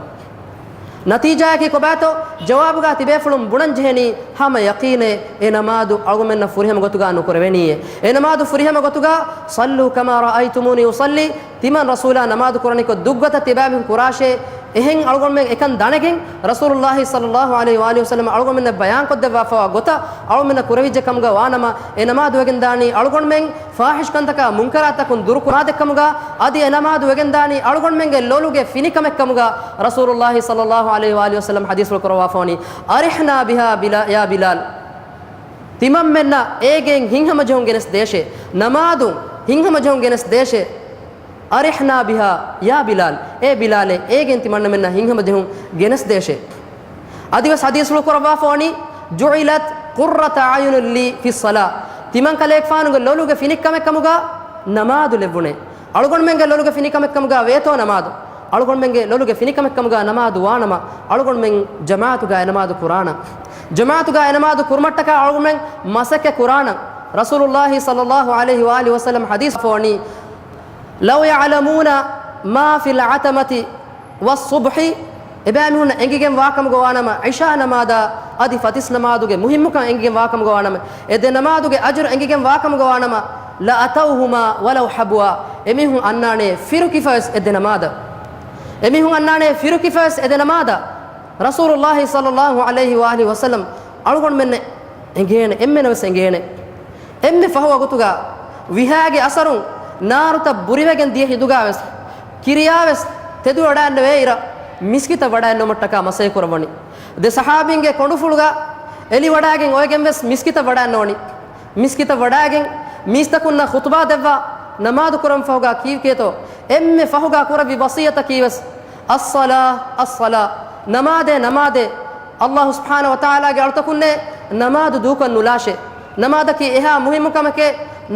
ނަތީޖާއަކީ ކޮބާތޯ؟ ޖަވާބުގަ ތިބޭފުޅުން ބުނަން ޖެހެނީ ހަމަ ޔަޤީނެއް އެ ނަމާދު އަޅުގަނޑުމެންނަށް ފުރިހަމަ ގޮތުގަ ނުކުރެވެނީއޭ. އެ ނަމާދު ފުރިހަމަ ގޮތުގަ، صلوا كما رأيتموني أصلي، ތިމަން ރަސޫލާ ނަމާދު ކުރަނިކޮށް ދުއްގޮތަށް ތިބާމީހުން ކުރާށޭ. އެހެން އަޅުގަނޑުމެން އެކަން ދަނެގެން، ރަސޫލުﷲ ޞައްލަﷲ ޢަލައިހި ވައާލިހި ވަސައްލަމަ އަޅުގަނޑުމެންނަށް ބަޔާންކޮށްދެއްވާފައިވާ ގޮތަށް އަޅުގަނޑުމެންނަށް ކުރެވިއްޖެ ކަމުގަ ވާނަމަ، އެ ނަމާދު ވެގެންދާނީ އަޅުގަނޑުމެން ފާޙިޝް ކަންތަކާ މުންކަރާތަކުން ދުރުކުރާ ދެއްކަމުގަ، އަދި އެ ނަމާދު ވެގެންދާނީ އަޅުގަނޑުމެންގެ ލޮލުގެ ފިނިކަމެއްކަމުގަ، ރަސޫލުﷲ ޞައްލަﷲ ޢަލައިހި ވައާލިހި ވަސައްލަމަ ޙަދީޘްފުޅު ކުރައްވާފަވަނީ، أرحنا بها بلا-، يا بلال. ތިމަންމެންނަށް އޭގެން ހިތްހަމަޖެހުން ގެނެސް ދޭށޭ. ނަމާދުން ހިތްހަމަޖެހުން ގެނެސް ދޭށޭ. أرحنا بها يا بلال. އޭ ބިލާލޭ، އޭގެން ތިމަންނަމެންނަށް ހިތްހަމަޖެހުން ގެނެސް ދޭށޭ. އަދިވެސް ޙަދީޘްފުޅު ކުރައްވާފަވަނީ، جعلت قرة أعين لي في الصلاة. ތިމަން ކަލޭގެފާނުގެ ލޮލުގެ ފިނިކަމެއްކަމުގަ ނަމާދު ލެއްވުނޭ. އަޅުގަނޑުމެންގެ ލޮލުގެ ފިނިކަމެއްކަމުގަ ވޭތޯ ނަމާދު؟ އަޅުގަނޑުމެންގެ ލޮލުގެ ފިނިކަމެއްކަމުގަ ނަމާދު ވާނަމަ، އަޅުގަނޑުމެން ޖަމާޢަތުގަ އެ ނަމާދު ކުރާނަން. ޖަމާޢަތުގަ އެ ނަމާދު ކުރުމަށްޓަކާ އަޅުގަނޑުމެން މަސައްކަތް ކުރާނަން. ރަސޫލުﷲ ޞައްލަﷲ ޢަލައިހި ވައާލިހި ވަސައްލަމަ ޙަދީޘްފުޅު ކުރައްވާފަވަނީ، لو يعلمون ما في العتمة والصبح، އެބައިމީހުންނަށް އެނގިގެން ވާކަމުގަ ވާނަމަ، ޢިޝާ ނަމާދާ އަދި ފަތިސް ނަމާދުގެ މުހިއްމުކަން އެނގިގެން ވާކަމުގަ ވާނަމަ، އެ ދެ ނަމާދުގެ އަޖުރު އެނގިގެން ވާކަމުގަ ވާނަމަ، لأتوهما ولو حبوا، އެމީހުން އަންނާނެ ފިރުކިފަވެސް އެ ދެ ނަމާދަށް. އެމީހުން އަންނާނެ ފިރުކިފަވެސް އެ ދެ ނަމާދަށް. ރަސޫލުﷲ ޞައްލަﷲ ޢަލައިހި ވައާލިހި ވަސައްލަމަ އަޅުގަނޑުމެންނަށް އެނގޭނެ، އެންމެނަށް ވެސް އެނގޭނެ. އެންމެ ފަހު ވަގުތުގަ ވިހާގެ އަސަރުން ނާރުތައް ބުރިވެގެން ދިޔަ ހިނދުގަ ވެސް، ކިރިޔާ ވެސް ތެދުވެވަޑައިންނެވޭ އިރަށް، މިސްކިތަށް ވަޑައިންނެވުމަށްޓަކާ މަސައްކަތް ކުރައްވަނީ. ދެ ޞަޙާބީންގެ ކޮނޑުފުޅުގަ އެލިވަޑައިގެން އޮވެގެން ވެސް މިސްކިތަށް ވަޑައިންނެވުނީ. މިސްކިތަށް ވަޑައިގެން މީސްތަކުންނަށް ޚުޠުބާ ދެއްވާ، ނަމާދު ކުރަން ފަހުގަ ކީކޭތޯ؟ އެންމެ ފަހުގަ ކުރެއްވި ވަޞިއްޔަތަކީ ވެސް، الصلاة، الصلاة، ނަމާދޭ، ނަމާދޭ. ﷲ ސުބްޙާނަހޫ ވަތަޢާލާގެ އަޅުތަކުންނޭ ނަމާދު ދޫކޮށް ނުލާށޭ. ނަމާދަކީ އެހާ މުހިއްމު ކަމެކޭ.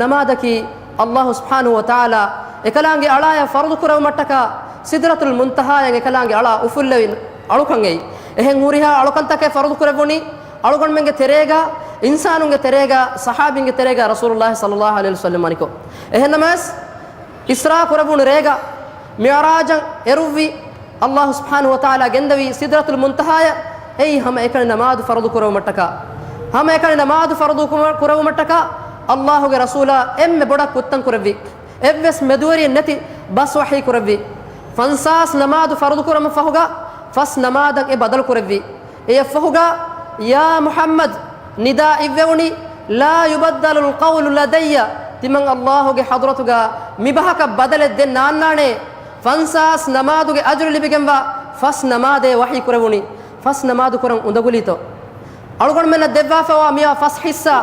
ނަމާދަކީ ﷲ ސުބްޙާނަހޫ ވަތަޢާލާ އެކަލާނގެ އަޅާޔަށް ފަރުޟު ކުރެއްވުމަށްޓަކާ ސިދްރަތުލް މުންތަހާޔަށް އެކަލާނގެ އަޅާ އުފުއްލެވި އަޅުކަން އެއީ. އެހެން ހުރިހާ އަޅުކަންތަކެއް ފަރުޟު ކުރެއްވުނީ އަޅުގަނޑުމެންގެ ތެރޭގަ، އިންސާނުންގެ ތެރޭގަ، ޞަޙާބީންގެ ތެރޭގަ ރަސޫލުﷲ ޞައްލަﷲ ޢަލައިހި ވަސައްލަމަ ވަނިކޮށް. އެހެންނަމަވެސް، އިސްރާ ކުރެވުނު ރޭގަ މިޢުރާޖަށް އެރުއްވި، ﷲ ސުބްޙާނަހޫ ވަތަޢާލާ ގެންދަވި ސިދްރަތުލް މުންތަހާޔަށް އެއީ ހަމައެކަނި ނަމާދު ފަރުޟު ކުރެއްވުމަށްޓަކާ. ހަމައެކަނި ނަމާދު ފަރުޟު ކުރަ-، ކުރެވުމަށްޓަކާ އައްލާހުގެ ރަސޫލާ އެންމެ ބޮޑަށް ކުއްތަން ކުރެއްވި، އެއްވެސް މެދުވެރިއެއް ނެތި ބަސް ވަޙީ ކުރެއްވި. ފަންސާސް ނަމާދު ފަރުޟު ކުރުމަށް ފަހުގަ ފަސް ނަމާދަށް އެ ބަދަލު ކުރެއްވި. އެއަށްފަހުގަ، ޔާ މުޙައްމަދު، ނިދާ އިއްވެވުނީ، ލާ ޔުބައްދަލުލް ޤައުލު ލަދައްޔަ، ތިމަން އައްލާހުގެ ޙަޟްރަތުގަ މިބަހަކަށް ބަދަލެއް ދެން ނާންނާނޭ. ފަންސާސް ނަމާދުގެ އަޖުރު ލިބިގެންވާ ފަސް ނަމާދޭ ވަޙީ ކުރެވުނީ. ފަސް ނަމާދު ކުރަން އުނދަގުލީތޯ؟ އަޅުގަނޑުމެންނަށް ދެއްވާފަވާ މިވާ ފަސް ޙިއްޞާ،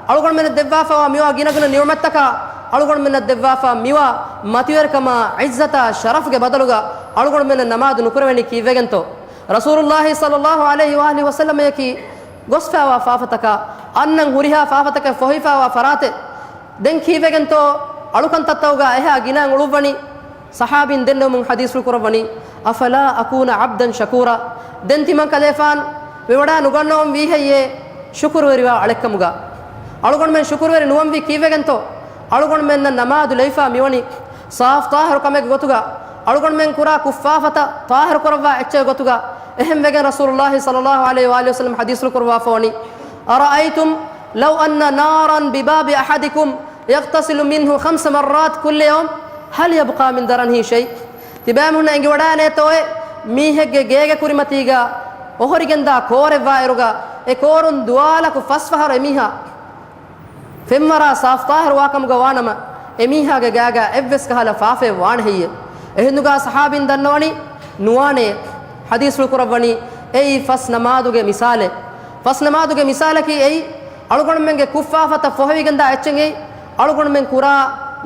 އަޅުގަނޑުމެންނަށް ދެއްވާފަވާ މިވާ ގިނަގުނަ ނިޢުމަތްތަކާ، އަޅުގަނޑުމެންނަށް ދެއްވާފަ މިވާ މަތިވެރިކަމާ، ޢިއްޒަތާ، ޝަރަފުގެ ބަދަލުގަ އަޅުގަނޑުމެންނަށް ނަމާދު ނުކުރެވެނީ ކީއްވެގެންތޯ؟ ރަސޫލުﷲ ޞައްލަﷲ ޢަލައިހި ވައަލިހި ވަސައްލަމަޔަކީ ގޮސްފައިވާ ފާފަތަކާ، އަންނަން ހުރިހާ ފާފަތަކަށް ފޮހިފައިވާ ފަރާތެއް. ދެން ކީއްވެގެންތޯ އަޅުކަންތައްތައުގަ އެހާ ގިނައިން އުޅުއްވަނީ؟ ޞަޙާބީން ދެންނެވުމުން ޙަދީޘްފުޅު ކުރައްވަނީ، "أفلا أكون عبدا شكورا؟" ދެން ތިމަން ކަލޭފާން މިވަޑާ ނުގަންނަވަން ވީހެއްޔޭ ޝުކުރުވެރިވާ އަޅެއްކަމުގަ؟ އަޅުގަނޑުމެން ޝުކުރުވެރި ނުވަންވީ ކީއްވެގެންތޯ؟ އަޅުގަނޑުމެންނަށް ނަމާދު ލެވިފާ މިވަނީ ސާފު ޠާހިރު ކަމެއްގެ ގޮތުގަ، އަޅުގަނޑުމެން ކުރާ ކުށްފާފަތައް ޠާހިރު ކުރައްވާ އެއްޗެއް ގޮތުގަ. އެހެން ވެގެން ރަސޫލުﷲ ޞައްލަﷲ ޢަލައިހި ވައަލިހި ވަސައްލަމަ ޙަދީޘްފުޅު ކުރައްވާފަ ވަނީ، "أرأيتم لو أن نارا بباب أحدكم يغتسل منه خمس مرات كل يوم، هل يبقى من درنه شيء؟" ތިބާމީހުންނަށް އެނގިވަޑާނޭތޯއޭ، މީހެއްގެ ގޭގެ ކުރިމަތީގަ އޮހޮރިގެންދާ ކޯރެއްވާއިރުގަ، އެ ކޯރުން ދުވާލަކު ފަސް ފަހަރު އެމީހާ ފެންވަރާ ސާފު ޠާހިރު ވާކަމުގަ ވާނަމަ، އެމީހާގެ ގާގާ އެއްވެސް ކަހަލަ ފާފައެއް ވާނެ ހެއްޔޭ؟ އެހިނދުގާ ޞަޙާބީން ދަންނަވަނީ ނުވާނެ. ޙަދީޘްފުޅު ކުރައްވަނީ އެއީ ފަސް ނަމާދުގެ މިސާލެއް. ފަސް ނަމާދުގެ މިސާލަކީ އެއީ، އަޅުގަނޑުމެންގެ ކުށްފާފަތައް ފޮހެވިގެންދާ އެއްޗެއް އެއީ، އަޅުގަނޑުމެން ކުރާ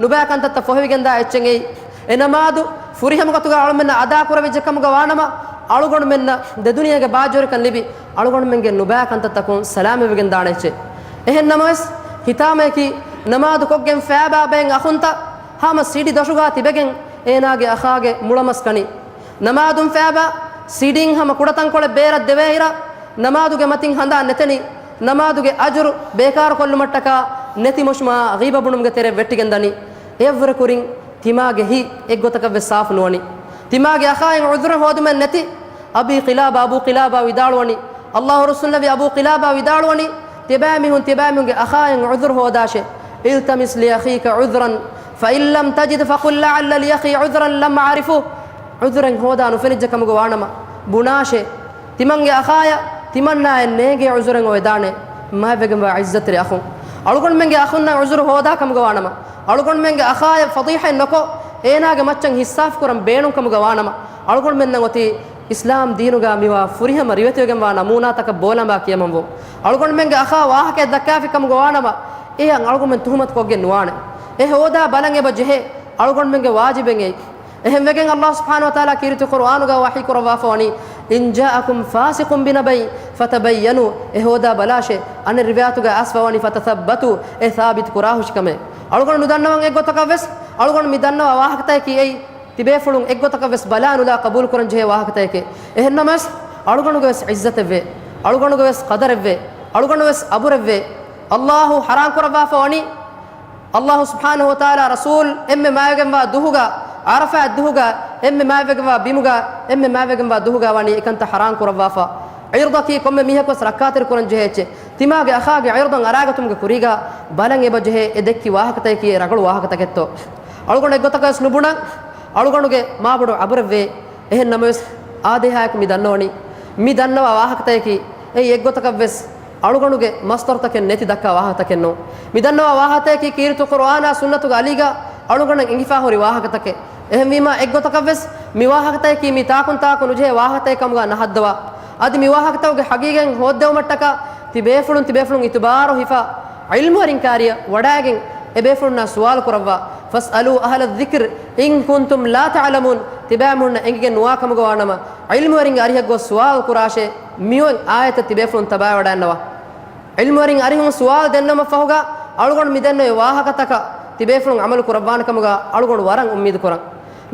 ނުބައި ކަންތައްތައް ފޮހެވިގެންދާ އެއްޗެއް އެއީ. އެ ނަމާދު ފުރިހަމަ ގޮތުގަ އަޅުމެންނަށް އަދާ ކުރެވިއްޖެ ކަމުގަ ވާނަމަ، އަޅުގަނޑުމެންނަށް ދެދުނިޔޭގެ ބާއްޖަވެރިކަން ލިބި، އަޅުގަނޑުމެންގެ ނުބައި ކަންތައްތަކުން ސަލާމަތްވެގެން ދާނެ އެއްޗެއް. އެހެން ނަމަވެސް، ހިތާމަޔަކީ ނަމާދު ކޮށްގެން ފައިބާ ބައެއް އަޚުންތައް ހަމަ ސިޑި ދޮށުގާ ތިބެގެން އޭނާގެ އަޚާގެ މުޅަމަސް ކަނީ. ނަމާދުން ފައިބާ ސިޑިން ހަމަ ކުޑަތަންކޮޅެއް ބޭރަށް ދެވޭއިރަށް، ނަމާދުގެ މަތިން ހަނދާން ނެތެނީ، ނަމާދުގެ އަޖުރު ބޭކާރު ކޮށްލުމަށްޓަކާ ނެތި މޮށުމާ ޣީބަ ބުނުމުގެ ތެރެއަށް ވެއްޓިގެން ދަނީ. އެއަށްވުރެ ކުރިން ތިމާގެ ހިތް އެއްގޮތަކަށްވެސް ސާފު ނުވަނީ. ތިމާގެ އަޚާއިން ޢުޛުރެއް ހޯދުމެއް ނެތި. އަބީ ޤިލާބާ، އަބޫ ޤިލާބާ ވިދާޅުވަނީ، ﷲ ރަސޫލު ނަބީ އަބޫ ޤިލާބާ ވިދާޅުވަނީ، ތިބާމީހުން ތިބާމީހުންގެ އަޚާއިން ޢުޛުރު ހޯދާށޭ. "التمس لأخيك عذرا، فإن لم تجد فقل لعل لي أخي عذرا لم أعرفه." ޢުޛުރެއް ހޯދާ ނުފެނިއްޖެ ކަމުގަ ވާނަމަ، ބުނާށޭ. ތިމަންގެ އަޚާޔަށް ތިމަންނާއެއް ނޭނގޭ ޢުޛުރެއް އޮވެދާނެ. މާތްވެގެންވާ ޢިއްޒަތްތެރި އަޚުން، އަޅުގަނޑުމެންގެ އަޚުންނަށް ޢުޛުރު ހޯދާ ކަމުގަ ވާނަމަ، އަޅުގަނޑުމެންގެ އަޚާޔަށް ފަޟީޙަތް ނުކޮށް، އޭނާގެ މައްޗަށް ހިއްސާފު ކުރަން ބޭނުން ކަމުގަ ވާނަމަ، އަޅުގަނޑުމެންނަށް އޮތީ އިސްލާމް ދީނުގަ މިވާ ފުރިހަމަ ރިވެތިވެގެންވާ ނަމޫނާތަކަށް ބޯލަނބާ ކިޔަމަންވުން. އަޅުގަނޑުމެންގެ އަޚާ ވާހަކައެއް ދައްކާފި ކަމުގަ ވާނަމަ، އެއަށް އަޅުގަނޑުމެން ތުހުމަތު ކޮށްގެން ނުވާނެ. އެ ހޯދާ ބަލަން އެބަ ޖެހޭ. އަޅުގަނޑުމެންގެ ވާޖިބެއް އެއީ. އެހެންވެގެން ﷲ ސުބްޙާނަހޫ ވަތަޢާލާ ކީރިތި ޤުރުއާނުގަ ވަޙީ ކުރައްވާފަ ވަނީ، "إن جاءكم فاسق بنبإ فتبينوا." އެ ހޯދާ ބަލާށޭ. އަނެއް ރިވާޔަތުގަ އައިސްފަ ވަނީ، "فتثبتوا." އެ ސާބިތު ކުރާހުށިކަމެއް. އަޅުގަނޑު ނުދަންނަވަން އެއްގޮތަކަށްވެސް، އަޅުގަނޑު މި ދަންނަވާ ވާހަކަތަކަކީ އެއީ، ތިބޭފުޅުން އެއްގޮތަކަށްވެސް ބަލާ ނުލާ ޤަބޫލުކުރަން ޖެހޭ ވާހަކަތަކެކޭ. އެހެންނަމަވެސް، އަޅުގަނޑުގެވެސް ޢިއްޒަތެއްވޭ، އަޅުގަނޑުގެވެސް ޤަދަރެއްވޭ، އަޅުގަނޑުވެސް އަބުރެއްވޭ. ﷲ ޙަރާން ކުރައްވާފަ ވަނީ، ﷲ ސުބްޙާނަހޫ ވަތަޢާލާ ރަސޫލް އެންމެ މާތްވެގެންވާ ދުހުގަ، ޢަރަފާތް ދުހުގަ، އެންމެ މާތްވެގެންވާ ބިމުގަ، އެންމެ މާތްވެގެންވާ ދުހުގަ ވަނީ އެކަންތައް ޙަރާން ކުރައްވާފަ. ޢިރްޟަކީ ކޮންމެ މީހަކުވެސް ރައްކާތެރި ކުރަން ޖެހޭ އެއްޗެއް. ތިމާގެ އަޚާގެ ޢިރްޟަށް އަރާގަތުމުގެ ކުރީގަ ބަލަން އެބަ ޖެހޭ އެ ދެއްކި ވާހަކަތަކަކީ އެ ރަނގަޅު ވާހަކަތަކެއްތޯ؟ އަޅުގަނޑު އެއްގޮތަކަށްވެސް ނުބުނަން، އަޅުގަނޑުގެ މާބޮޑު އަބުރެއްވޭ. އެހެން ނަމަވެސް، އާދޭހާއެކު މި ދަންނަވަނީ، މި ދަންނަވާ ވާހަކަތަކަކީ އެއީ އެއްގޮތަކަށްވެސް އަޅުގަނޑުގެ މަސްދަރުތަކެއް ނެތި ދައްކާ ވާހަކަތަކެއް ނޫން. މި ދަންނަވާ ވާހަކަތަކަކީ ކީރިތި ޤުރުއާނާ ސުންނަތުގެ އަލީގަ އަޅުގަނޑަށް އެނގިފާ ހުރި ވާހަކަތަކެއް. އެހެންވީމާ، އެއްގޮތަކަށްވެސް މި ވާހަކަތަކަކީ މީ ތާކުން ތާކު ނުޖެހޭ ވާހަކަތަކެއް ކަމުގަ ނަހައްދަވާ. އަދި މި ވާހަކަތަކުގެ ހަގީގަތް ހޯއްދެވުމަށްޓަކާ ތިބޭފުޅުން ތިބޭފުޅުން އިތުބާރު ހިފާ، ޢިލްމުވެރިން ކާރިޔަށް ވަޑައިގެން އެބޭފުޅުންނާ ސުވާލު ކުރައްވާ. "فاسألوا أهل الذكر إن كنتم لا تعلمون." ތިބާމީހުންނަށް އެނގިގެން ނުވާ ކަމުގަ ވާނަމަ، ޢިލްމުވެރިންގެ އަރިހަށް ގޮސް ސުވާލު ކުރާށޭ. މިއޮތް އާޔަތަށް ތިބޭފުޅުން ތަބާވެވަޑައިންނަވާ. ޢިލްމުވެރިން އަރިހުން ސުވާލު ދެންނެވުމަށްފަހުގަ، އަޅުގަނޑު މި ދެންނެވި ވާހަކަތަކަށް ތިބޭފުޅުން ޢަމަލު ކުރައްވާނެ ކަމުގަ އަޅުގަނޑު ވަރަށް އުއްމީދު ކުރަން.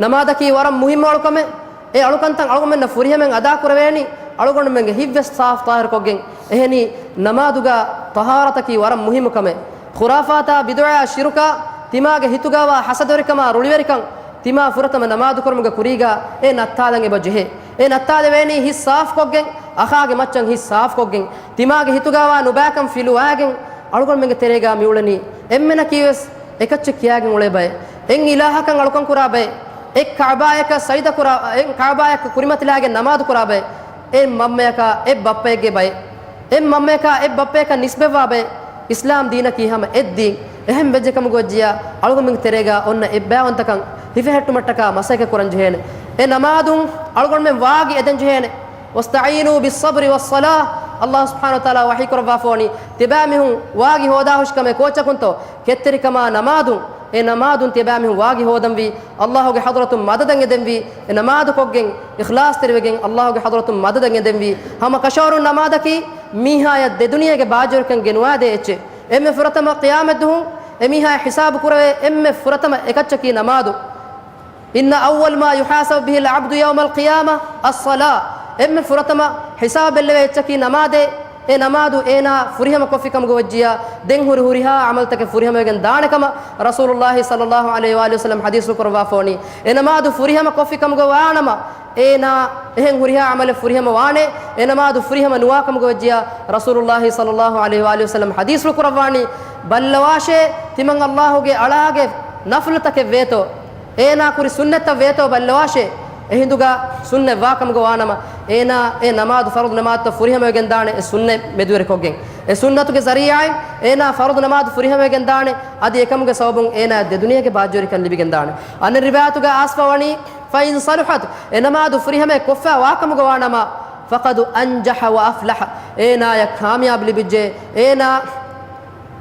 ނަމާދަކީ ވަރަށް މުހިއްމު އަޅުކަމެއް. އެ އަޅުކަންތައް އަޅުގަނޑުމެންނަށް ފުރިހަމައިން އަދާ ކުރެވޭނީ، އަޅުގަނޑުމެންގެ ހިތްވެސް ސާފު ޠާހިރުކޮށްގެން. އެހެނީ، ނަމާދުގަ ޠަހާރަތަކީ ވަރަށް މުހިއްމު ކަމެއް. ޚުރާފާތާ، ބިދުޢާ، ޝިރުކާ، ތިމާގެ ހިތުގަވާ ހަސަދަވެރިކަމާ ރުޅިވެރިކަން، ތިމާ ފުރަތަމަ ނަމާދުކުރުމުގެ ކުރީގަ އެ ނައްތާލަން އެބަ ޖެހޭ. އެ ނައްތާލެވޭނީ ހިތް ސާފުކޮށްގެން، އަޚާގެ މައްޗަށް ހިތް ސާފުކޮށްގެން، ތިމާގެ ހިތުގައިވާ ނުބައިކަން ފިލުވާގެން. އަޅުގަނޑުމެންގެ ތެރޭގަ މިއުޅެނީ އެންމެނަކީވެސް އެކައްޗެއް ކިޔާގެން އުޅޭ ބައެއް، އެއް އިލާހަކަށް އަޅުކަން ކުރާ ބައެއް، އެއް ކައުބާޔަކަށް ސަޖިދަ ކުރާ، އެއް ކައުބާޔަކަށް ކުރިމަތިލާގެން ނަމާދު ކުރާ ބައެއް، އެއް މަންމަޔަކާ އެއް ބައްޕައެއްގެ ބައެއް، އެއް މަންމަޔަކާ އެއް ބައްޕަޔަކަށް ނިސްބަތްވާ ބައެއް. އިސްލާމް ދީނަކީ ހަމަ އެއް ދީން. އެހެން ވެއްޖެ ކަމުގަ ވެއްޖިއްޔާ، އަޅުގަނޑުމެންގެ ތެރޭގަ އޮންނަ އެއްބައިވަންތަކަން ހިފެހެއްޓުމަށްޓަކާ މަސައްކަތް ކުރަން ޖެހޭނެ. އެ ނަމާދުން އަޅުގަނޑުމެން ވާގި އެދެން ޖެހޭނެ. "واستعينوا بالصبر والصلاة." އައްލާހު ސުބްޙާނަހު ވަތަޢާލާ ވަޙީ ކުރައްވާފަވަނީ، ތިބާމީހުން ވާގި ހޯދާހުށިކަމެއް ކޯއްޗަކުންތޯ؟ ކެތްތެރިކަމާ ނަމާދުން. އެ ނަމާދުން ތިބާމީހުން ވާގި ހޯދަންވީ، އައްލާހުގެ ޙަޟްރަތުން މަދަދަށް އެދެންވީ، އެ ނަމާދު ކޮށްގެން، އިޚްލާޞްތެރިވެގެން އައްލާހުގެ ޙަޟްރަތުން މަދަދަށް އެދެންވީ. ހަމަ ކަށަވަރުން ނަމާދަކީ މީހާޔަށް ދެދުނިޔޭގެ ބާއްޖަވެރިކަން ގެނުވާދޭ އެއްޗެއް. އެންމެ ފުރަތަމަ ޤިޔާމަތްދުވަހު އެމީހާޔަށް ޙިސާބު ކުރެވޭ އެންމެ ފުރަތަމަ އެކައްޗަކީ ނަމާދު. "إن أول ما يحاسب به العبد يوم القيامة الصلاة." އެންމެ ފުރަތަމަ ޙިސާބު ބެއްލެވޭ އެއްޗަކީ ނަމާދޭ. އެ ނަމާދު އޭނާ ފުރިހަމަ ކޮށްފި ކަމުގަ ވެއްޖިއްޔާ، ދެން ހުރި ހުރިހާ ޢަމަލުތަކެއް ފުރިހަމަވެގެން ދާނެ ކަމަށް ރަސޫލުﷲ ޞައްލަﷲ ޢަލައިހި ވައާލިހި ވަސައްލަމަ ޙަދީޘްފުޅު ކުރައްވާފަވަނީ. އެ ނަމާދު ފުރިހަމަ ކޮށްފި ކަމުގަ ވާނަމަ، އޭނާ އެހެން ހުރިހާ ޢަމަލެއް ފުރިހަމަ ވާނެ. އެ ނަމާދު ފުރިހަމަ ނުވާ ކަމުގަ ވެއްޖިއްޔާ، ރަސޫލުﷲ ޞައްލަﷲ ޢަލައިހި ވައާލިހި ވަސައްލަމަ ޙަދީޘްފުޅު ކުރައްވާނީ، ބައްލަވާށޭ، ތިމަން އައްލާހުގެ އަޅާގެ ނަފުލުތަކެއް ވޭތޯ، އޭނާ ކުރި ސުންނަތްތައް ވޭތޯ ބައްލަވާށޭ. އެހިނދުގަ ސުންނަތް ވާ ކަމުގަ ވާނަމަ، އޭނާ އެ ނަމާދު، ފަރުޟު ނަމާދުތައް ފުރިހަމަވެގެން ދާނެ، އެ ސުންނަތް މެދުވެރިކޮށްގެން. އެ ސުންނަތުގެ ޒަރީޢާއިން އޭނާ ފަރުޟު ނަމާދު ފުރިހަމަވެގެން ދާނެ. އަދި އެކަމުގެ ސަބަބުން އޭނާ ދެދުނިޔޭގެ ބާއްޖަވެރިކަން ލިބިގެން ދާނެ. އަނެއް ރިވާޔަތުގަ އައިސްފަ ވަނީ، "فإن صلحت." އެ ނަމާދު ފުރިހަމަ ކޮށްފަ ވާ ކަމުގަ ވާނަމަ، "فقد أنجح وأفلح." އޭނާޔަށް ކާމިޔާބު ލިބިއްޖެ. އޭނާ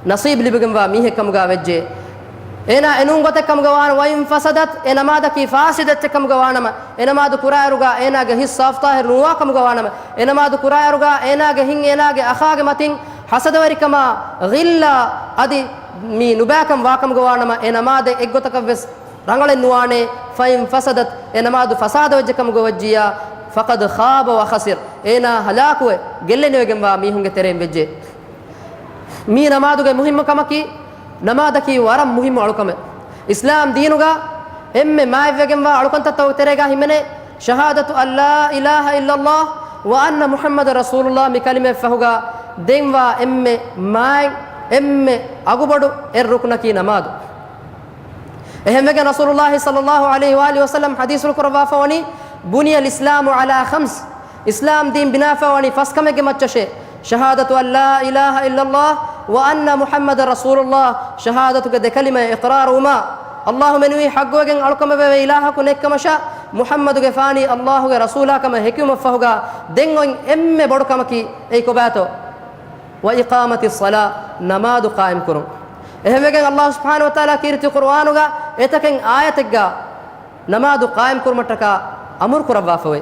ނަޞީބު ލިބިގެންވާ މީހެއް ކަމުގަ ވެއްޖެ. އޭނާ އެނޫން ގޮތެއް ކަމުގަ ވާނަމަ، "وإن فسدت." އެ ނަމާދަކީ ފާސިދަ އެއްޗެއް ކަމުގަ ވާނަމަ، އެ ނަމާދު ކުރާއިރުގަ އޭނާގެ ހިތް ސާފުޠާހިރު ނުވާ ކަމުގަ ވާނަމަ، އެ ނަމާދު ކުރާއިރުގަ އޭނާގެ ހިތް އޭނާގެ އަޚާގެ މަތިން ޙަސަދަވެރިކަމާ، ޣިއްލާ އަދި މި ނުބައިކަން ވާ ކަމުގަ ވާނަމަ، އެ ނަމާދެއް އެއްގޮތަކަށްވެސް ރަނގަޅެއް ނުވާނެ. "فإن فسدت." އެ ނަމާދު ފަސާދަވެއްޖެ ކަމުގަ ވެއްޖިއްޔާ، "فقد خاب وخسر." އޭނާ ހަލާކުވެ، ގެއްލެނިވެގެންވާ މީހުންގެ ތެރެއިން ވެއްޖެ. މީ ނަމާދުގެ މުހިއްމު ކަމަކީ، ނަމާދަކީ ވަރަށް މުހިއްމު އަޅުކަމެއް. އިސްލާމް ދީނުގަ އެންމެ މާތްވެގެންވާ އަޅުކަންތައްތަކުގެ ތެރޭގަ ހިމެނޭ، شهادة أن لا إله إلا الله وأن محمدا رسول الله މި ކަލިމައަށްފަހުގަ ދެންވާ އެންމެ މާތް، އެންމެ އަގުބޮޑު އެއް ރުކުނަކީ ނަމާދު. އެހެންވެގެން ރަސޫލުﷲ ޞައްލަﷲ ޢަލައިހި ވައާލިހި ވަސައްލަމަ ޙަދީޘްފުޅު ކުރައްވާފަވަނީ، "بني الإسلام على خمس." އިސްލާމް ދީން ބިނާވެފަވަނީ ފަސް ކަމެއްގެ މައްޗަށޭ. شهادة أن لا إله إلا الله وأن محمدا رسول الله، ޝަހާދަތުގެ ދެ ކަލިމަ އިޤްރާރުވުމާ، އައްލާހު މެނުވީ ޙައްޤުވެގެން އަޅުކަމެއް ވެވޭ އިލާހަކު ނެތްކަމަށާ، މުޙައްމަދުގެފާނީ އައްލާހުގެ ރަސޫލާކަމަށް ހެކިވުމަށްފަހުގާ، ދެން އޮތް އެންމެ ބޮޑު ކަމަކީ އެއީ ކޮބާތޯ؟ وإقامة الصلاة، ނަމާދު ޤާއިމްކުރުން. އެހެންވެގެން އައްލާހު ސުބްޙާނަހު ވަތަޢާލާ ކީރިތި ޤުރުއާނުގަ އެތަކެއް އާޔަތެއްގަ ނަމާދު ޤާއިމްކުރުމަށްޓަކާ އަމުރު ކުރައްވާފައި.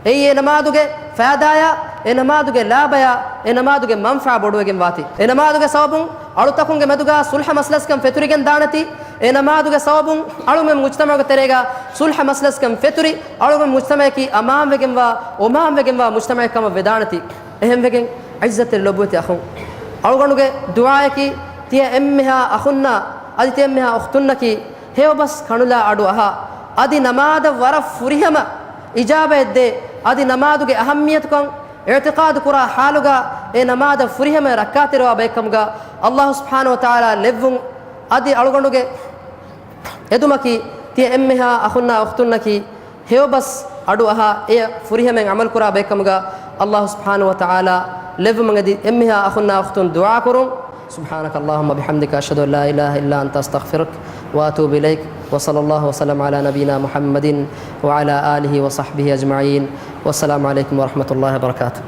އެއީ އެ ނަމާދުގެ ފައިދާޔާ، އެ ނަމާދުގެ ލާބަޔާ، އެ ނަމާދުގެ މަންފާ ބޮޑުވެގެން ވާތީ. އެ ނަމާދުގެ ސަބަބުން އަޅުތަކުންގެ މެދުގާ ޞުލްޙަ މަސްލަސްކަން ފެތުރިގެން ދާނެތީ. އެ ނަމާދުގެ ސަބަބުން އަޅުމެން މުޖްތަމަޢުގެ ތެރޭގާ ޞުލްޙަ މަސްލަސްކަން ފެތުރި، އަޅުމެން މުޖްތަމަޢަކީ އަމާންވެގެންވާ، އޮމާންވެގެންވާ މުޖްތަމަޢެއް ކަމަށް ވެދާނެތީ. އެހެންވެގެން ޢިއްޒަތްތެރި ލޮބުވެތި އަޚުން، އަޅުގަނޑުގެ ދުޢާއަކީ ތިޔަ އެންމެހާ އަޚުންނާ އަދި ތިޔަ އެންމެހާ އުޚްތުންނަކީ ހެޔޮބަސް ކަނުލާ އަޑު އަހާ، އަދި ނަމާދަށް ވަރަށް ފުރިހަމަ އިޖާބައެއް ދޭ، އަދި ނަމާދުގެ އަހައްމިޔަތުކަން އިޢްތިޤާދު ކުރާ ޙާލުގަ އެ ނަމާދަށް ފުރިހަމަ ރައްކާތެރިވާ ބައެއްކަމުގަ އައްލާހު ސުބްޙާނަހު ވަތަޢާލާ ލެއްވުން އަދި އަޅުގަނޑުގެ އެދުމަކީ ތިޔަ އެންމެހާ އަޚުންނާ އުޚްތުންނަކީ ހެޔޮބަސް އަޑު އަހާ، އެޔަށް ފުރިހަމައިން ޢަމަލުކުރާ ބައެއްކަމުގަ އައްލާހު ސުބްޙާނަހު ވަތަޢާލާ ލެއްވުމަށް އެދި އެންމެހާ އަޚުންނާ އުޚްތުން ދުޢާ ކުރުން. سبحانك اللهم وبحمدك، أشهد أن لا إله إلا أنت، أستغفرك وأتوب إليك، وصلى الله وسلم على نبينا محمد وعلى آله وصحبه أجمعين، والسلام عليكم ورحمة الله وبركاته.